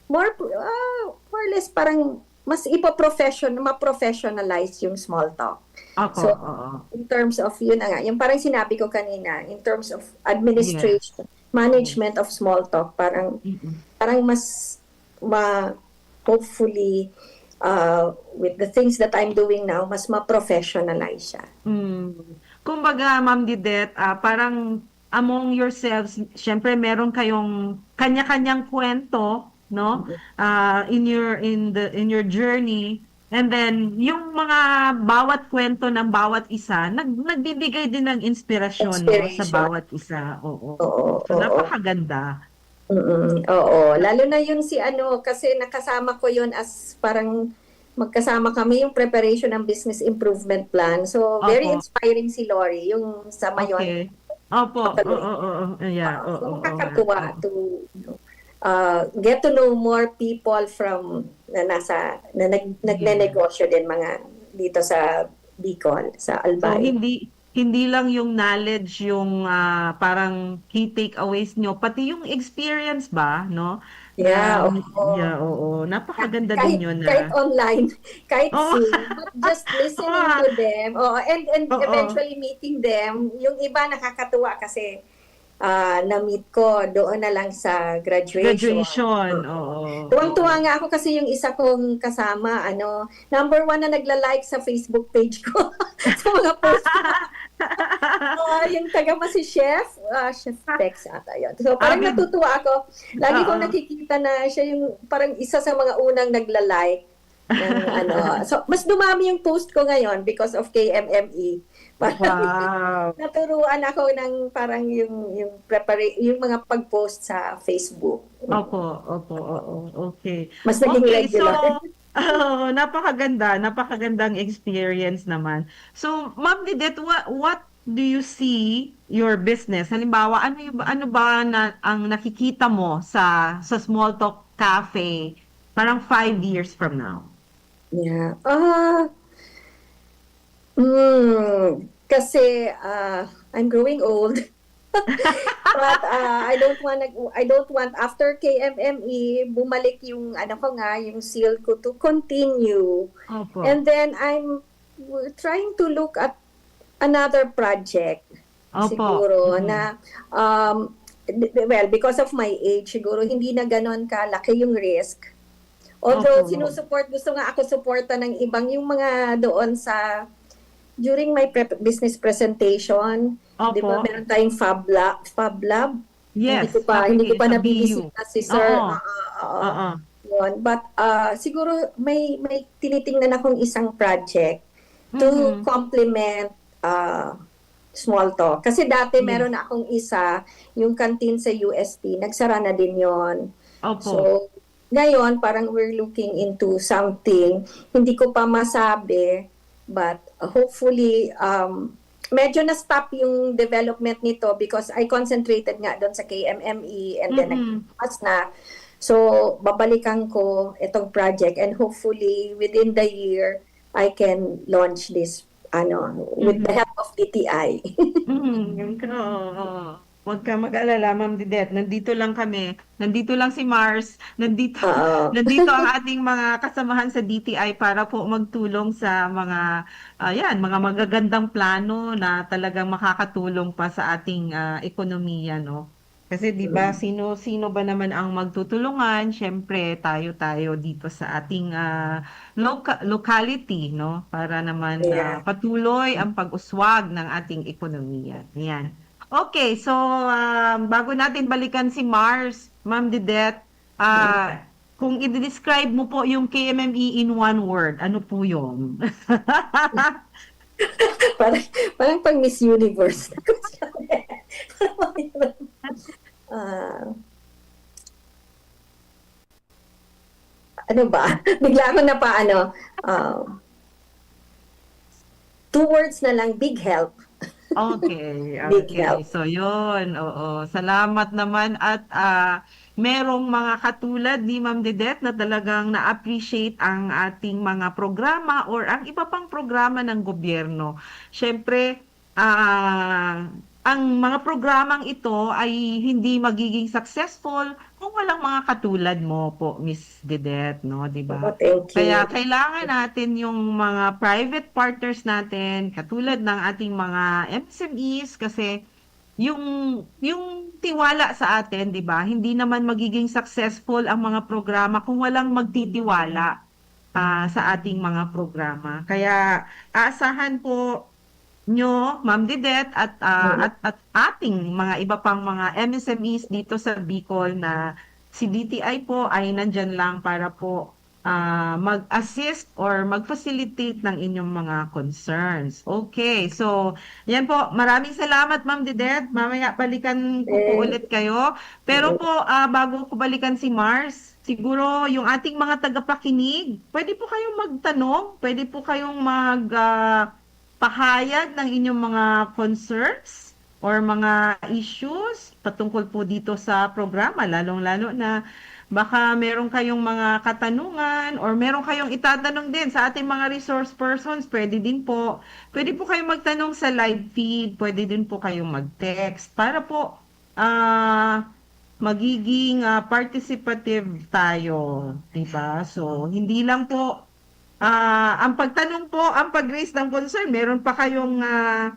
more, uh, more or less parang mas ipa-profession, ma-professionalize yung small talk. Opo, So, oo. In terms of, yun na nga, yung parang sinabi ko kanina, in terms of administration, management of small talk, parang Mm-mm. parang mas ma hopefully uh, with the things that I'm doing now, mas ma-professionalize siya. Mm. Kumbaga, Ma'am Didette, ah, parang among yourselves, syempre meron kayong kanya-kanyang kwento, no? Ah, in your in the in your journey. And then yung mga bawat kwento ng bawat isa, nag, nagbibigay din ng inspirasyon, no, sa Inspiration. Bawat isa. Oo. Oo, So oo. Napakaganda. Mm, oo, lalo na yun si ano, kasi nakasama ko yun as parang magkasama kami yung preparation ng business improvement plan. So, very Opo. Inspiring si Lori, yung sa Mayon. Okay. Opo, oo, oo, yeah, oo, oo, nakakatuwa to, you know, uh, get to know more people from na nasa na nag, nagnenegosyo din mga dito sa Bicol, sa Albay. So, hindi hindi lang yung knowledge yung uh, parang key takeaways nyo, pati yung experience ba, no? Yeah, um, oo. Yeah, oo. Napakaganda kahit, din yun. Kahit na. Online, kahit oh. Zoom, but just listening oh. To them. Oh, and, and oh. Eventually meeting them. Yung iba nakakatuwa kasi uh, na-meet ko doon na lang sa graduation. Graduation, oo. Tuwang-tuwa nga ako kasi yung isa kong kasama, ano, number one na nagla-like sa Facebook page ko sa mga post ko. Uh, yung taga si Chef, uh, Chef Tex ata yun. So, parang ah, natutuwa ako. Lagi uh-uh. Kong nakikita na siya yung parang isa sa mga unang nagla-like. Ng, ano. So, mas dumami yung post ko ngayon because of K M M E. Wow. Naturuan ako ng parang yung yung prepara- yung mga pag-post sa Facebook. Opo, opo, oo. Okay. Mas naging okay, regular. So, oh, napakaganda, napakagandang experience naman. So, Ma'am Didette, what what do you see your business? Halimbawa, ano yung, ano ba na, ang nakikita mo sa sa Small Talk Cafe parang five years from now? Yeah. Ah, uh, mm, kasi uh, I'm growing old. But uh, I don't want I don't want after K M M E bumalik yung ano ko nga, yung zeal ko to continue. Opo. And then I'm trying to look at another project. Opo. Siguro mm-hmm. Na um well, because of my age siguro hindi na ganon ka laki yung risk. Although Opo. Sinusupport, gusto nga ako suporta ng ibang yung mga doon sa during my pre- business presentation, Opo. Di ba meron tayong Fab Lab? Fab Lab? Yes, hindi ko pa hindi ko pa nabibisita si sir. Oo. Uh, uh, uh, uh, But uh, siguro may may tinitingnan akong isang project to mm-hmm. Complement uh, small talk. Kasi dati yes. Meron na akong isa, yung canteen sa U S T, nagsara na din yon. Opo. So, ngayon, parang we're looking into something. Hindi ko pa masabi, but hopefully, um, medyo na-stop yung development nito because I concentrated nga doon sa K M M E and then mm-hmm. Nagpas na. So, babalikan ko itong project and hopefully within the year, I can launch this ano, with mm-hmm. The help of D T I. Mm, oo. Huwag ka mag-alala, Ma'am Didette. Nandito lang kami. Nandito lang si Mars. Nandito, uh-oh. Nandito ang ating mga kasamahan sa D T I para po magtulong sa mga, uh, yan, mga magagandang plano na talagang makakatulong pa sa ating uh, ekonomiya, no? Kasi 'di ba sino-sino ba naman ang magtutulungan? Siyempre tayo-tayo dito sa ating uh, loca- locality, no? Para naman uh, patuloy ang pag-uswag ng ating ekonomiya. Yan. Okay, so um, bago natin balikan si Mars, Ma'am Didette, uh, kung i-describe mo po yung K M M E in one word, ano po yun? parang, parang pang Miss Universe. uh, ano ba? Bigla ako na pa ano, uh, two words na lang, big help. Okay, okay. Big help. So yun, oo. Salamat naman at uh, merong mga katulad ni Ma'am Didette na talagang na-appreciate ang ating mga programa or ang iba pang programa ng gobyerno. Siyempre, uh, ang mga programang ito ay hindi magiging successful kung walang mga katulad mo po, Miss Didette, no, 'di ba? Oh, thank you. Kaya kailangan natin yung mga private partners natin, katulad ng ating mga M S M Es kasi yung yung tiwala sa atin, 'di ba? Hindi naman magiging successful ang mga programa kung walang magtitiwala uh, sa ating mga programa. Kaya aasahan po nyo, Ma'am Didette, at, uh, at, at ating mga iba pang mga M S M Es dito sa Bicol na si D T I po ay nandyan lang para po uh, mag-assist or mag-facilitate ng inyong mga concerns. Okay, so yan po. Maraming salamat, Ma'am Didette. Mamaya balikan ko po ulit kayo. Pero po, uh, bago ko balikan si Mars, siguro yung ating mga tagapakinig, pwede po kayong magtanong, pwede po kayong mag uh, pahayag ng inyong mga concerns or mga issues patungkol po dito sa programa, lalong-lalo na baka meron kayong mga katanungan or meron kayong itatanong din sa ating mga resource persons, pwede din po. Pwede po kayong magtanong sa live feed, pwede din po kayong mag-text para po, ah, magiging, ah, participative tayo, 'di ba? So, hindi lang po, ah, ang pagtanong po, ang pag-raise ng concern, meron pa kayong, ah,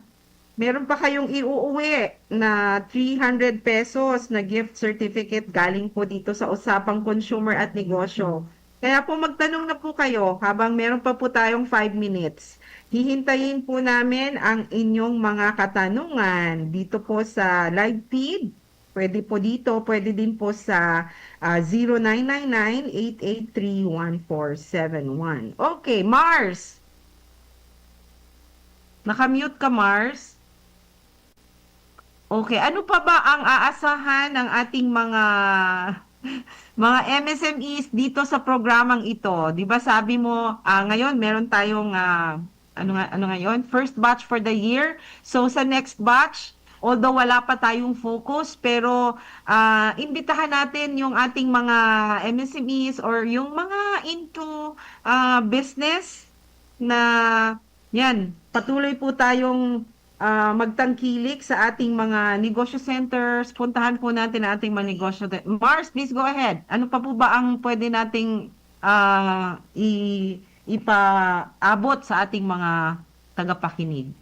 meron pa kayong iuuwi na three hundred pesos na gift certificate galing po dito sa Usapang Consumer at Negosyo. Kaya po magtanong na po kayo habang meron pa po tayong five minutes. Hihintayin po namin ang inyong mga katanungan dito po sa live feed. Pwede po dito, pwede din po sa, ah, zero nine nine nine, eight eight three, one four seven one. Okay, Mars. Naka-mute ka, Mars? Okay, ano pa ba ang aasahan ng ating mga, mga M S M Es dito sa programang ito? 'Di ba sabi mo, ah, ngayon meron tayong, ah, ano nga, ano ngayon? First batch for the year. So, sa next batch, although wala pa tayong focus, pero, ah, imbitahan natin yung ating mga M S M Es or yung mga into, ah, business na, yan, patuloy po tayong, ah, magtangkilik sa ating mga negosyo centers. Puntahan po natin ang ating mga negosyo de-, Mars, please go ahead. Ano pa po ba ang pwede nating, ah, i-, ipaabot sa ating mga tagapakinig?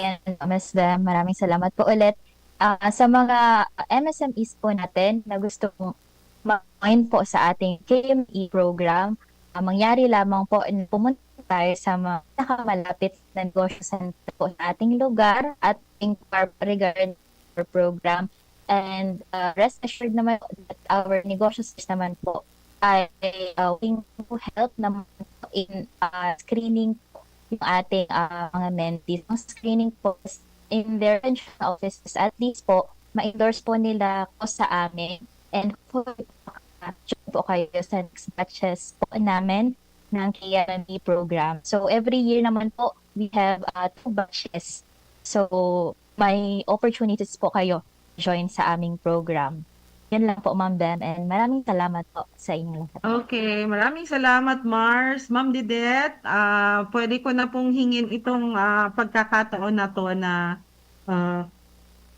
And Miss Bem, maraming salamat po ulit. Ah, sa mga M S M Es po natin na gustong ma-join po sa ating K M E program, ah, mangyari lamang po na pumunta tayo sa mga pinakamalapit na negosyo center po sa ating lugar at inquire regarding our program. And, ah, rest assured naman po that our negosyo centers naman po ay, ah, willing to help naman po in, ah, screening po yung ating, ah, mga mentees. Ang screening po is in their offices, at least po, ma-endorse po nila po sa amin. And hopefully po, maka-join po kayo sa next batches po namin ng K M M E program. So, every year naman po, we have, ah, two batches. So, may opportunities po kayo join sa aming program. Yan lang po, Ma'am Bem, and maraming salamat po sa inyong lahat. Okay, maraming salamat, Mars. Ma'am Didet, ah, pwede ko na pong hingin itong, ah, pagkakataon na 'to na, ah,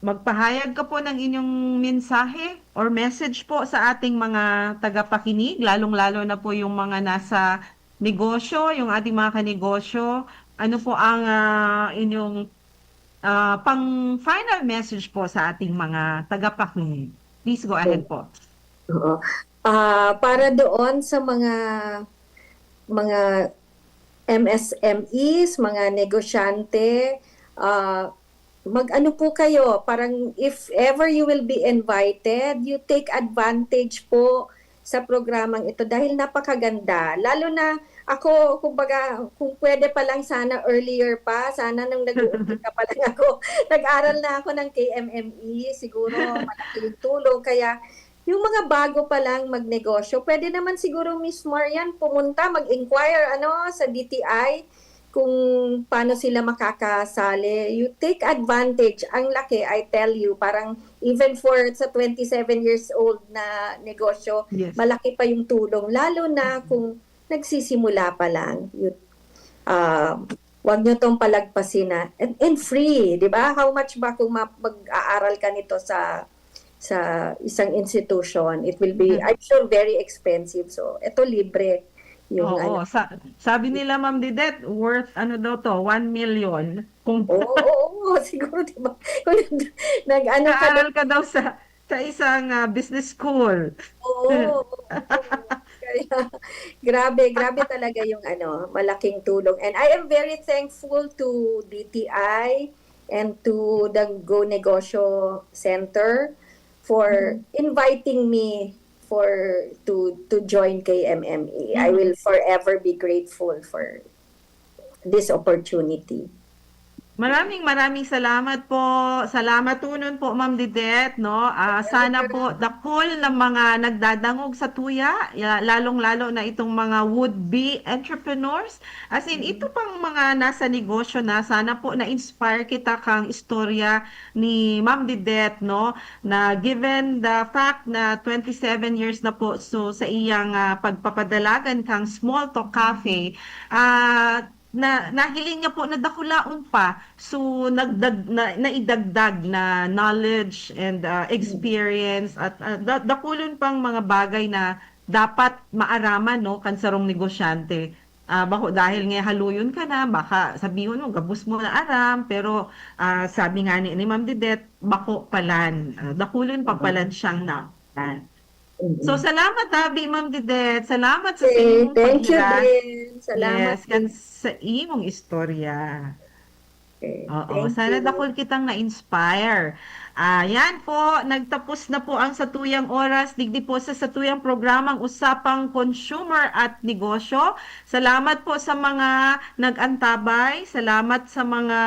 magpahayag ka po ng inyong mensahe or message po sa ating mga tagapakinig, lalong-lalo na po yung mga nasa negosyo, yung ating mga kanegosyo. Ano po ang, ah, inyong, ah, pang-final message po sa ating mga tagapakinig? Please go ahead po. Oo. Ah, para doon sa mga, mga M S M Es, mga negosyante, ah, mag-ano po kayo, parang if ever you will be invited, you take advantage po sa programang ito dahil napakaganda. Lalo na ako, kumbaga, kung pwede pa lang sana earlier pa, sana nung nag-uumpisa pa lang ako, nag-aral na ako ng K M M E, siguro malaki yung tulong. Kaya yung mga bago pa lang magnegosyo, pwede naman siguro, Miss Marian, pumunta, mag-inquire ano, sa D T I kung paano sila makakasali. You take advantage. Ang laki, I tell you, parang even for sa twenty-seven years old na negosyo, Yes. malaki pa yung tulong. Lalo na kung nagsisimula pa lang. You, ah, wag nyo tong palagpasin na, and, and free, di ba? How much ba kung ma- mag-aaral ka nito sa sa isang institution? It will be, Mhm. I'm sure, very expensive. So, ito libre. Yung Oo, ano. sa, sabi nila, Ma'am Didet, worth ano daw 'to, one million. Kung Oo, oo, oo, siguro, di ba? Kung nag, nag-ano ka nag-aaral ka daw sa, sa isang, ah, business school. Oo, oo. Kaya, grabe, grabe talaga yung ano, malaking tulong. And I am very thankful to D T I and to the Go Negosyo Center for Mhm. inviting me for to to join K M M E. I Mhm. will forever be grateful for this opportunity. Maraming, maraming salamat po. Salamat tonon po, Ma'am Didet, no? Ah, sana po dakul na mga nagdadangog sa tuya, ya-, lalong-lalo na itong mga would-be entrepreneurs. As in, ito pang mga nasa negosyo na, sana po na-inspire kita kang istorya ni Ma'am Didet, no? Na given the fact na twenty-seven years na po, so sa iyang, ah, pagpapadalagan kang Small Talk Cafe, ah, na nahiling niya po na dakulaon pa. So, nagdag-, na, naidagdag na knowledge and, ah, experience at, ah, da-, dakulon pang mga bagay na dapat maaraman, no, kan sarong negosyante. Ah, bako dahil nga haluyon ka na, baka sabihon mo, "Gabos mo na aram," pero, ah, sabi nga ni, ni Ma'am Didet, "Bako palan, ah, dakulon pa palan siyang na." So, salamat, abi, Ma'am Didet. Salamat sa Okay, imong thank you pagdala. Din. Salamat Yes, kan din. Sa imong istorya. Okay, Oo, thank sana you. Dakul kitang na-inspire. Ayan po, nagtapos na po ang satuyang oras. Digdi po sa satuyang programang Usapang Consumer at Negosyo. Salamat po sa mga nag-antabay. Salamat sa mga,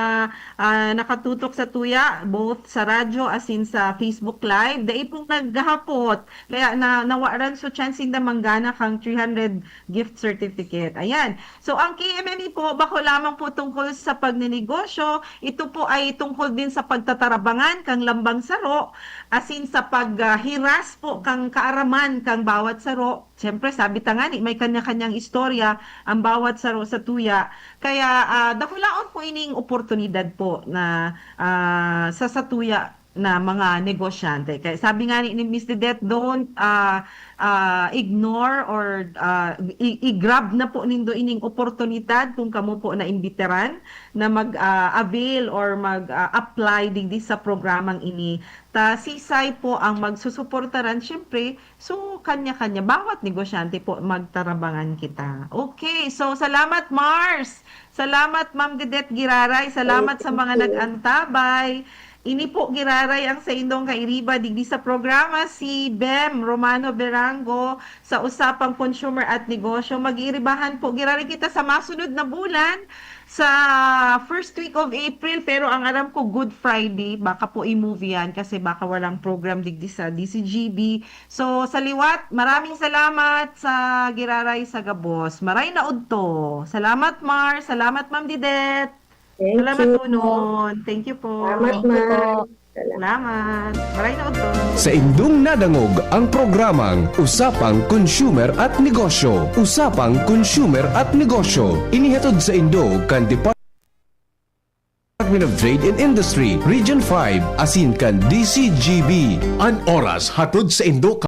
ah, nakatutok sa tuya, both sa radyo as in sa Facebook Live. Dai pong naghahapot. Kaya na, nawaran so chance inda manggana kang three hundred gift certificate. Ayan. So, ang K M N E po, bako lamang po tungkol sa pagnenegosyo. Ito po ay tungkol din sa pagtatarabangan kang lambang saro, asin sa paghiras po kang kaaraman kang bawat saro. Siyempre, sabi ta ngani, may kanya-kanyang istorya ang bawat saro sa tuya. Kaya, ah, dakulaon po ining oportunidad po na, ah, sa satuya na mga negosyante. Kaya sabi nga ni, ni Miss Didet, don't, ah, ah, ignore or, ah, i-, i-grab na po nindo ining oportunidad kung kamo po naimbitaran na mag, ah, avail or mag, ah, apply digdi sa programang ini. Ta sisay po ang magsusuportaran, syempre, so kanya-kanya, bawat negosyante po, magtarabangan kita. Okay, so salamat, Mars. Salamat, Ma'am Didet Giraray. Salamat sa mga nag-antabay. Ini po giraray ang saindong kairiba digdi sa programa, si Bem Romano Berango sa Usapang Consumer at Negosyo. Mag-iiribahan po giraray kita sa masunod na bulan, sa first week of April, pero ang aram ko, Good Friday, baka po i-move yan kasi baka walang program digdi sa D C G B. So, sa liwat, maraming salamat sa giraray sa gabos. Maray na udto. Salamat, Mar. Salamat, Ma'am Didet. Thank Salamat you. Tonon. Thank you po. Salamat, Thank you Mar. Po. Salamat. Salamat. Maray na udto. Sa indong nadangog ang programang Usapang Consumer at Negosyo. Usapang Consumer at Negosyo. Inihatod sa indo kan Department of Trade and Industry, Region five, asin kan D C G B. An oras hatod sa indo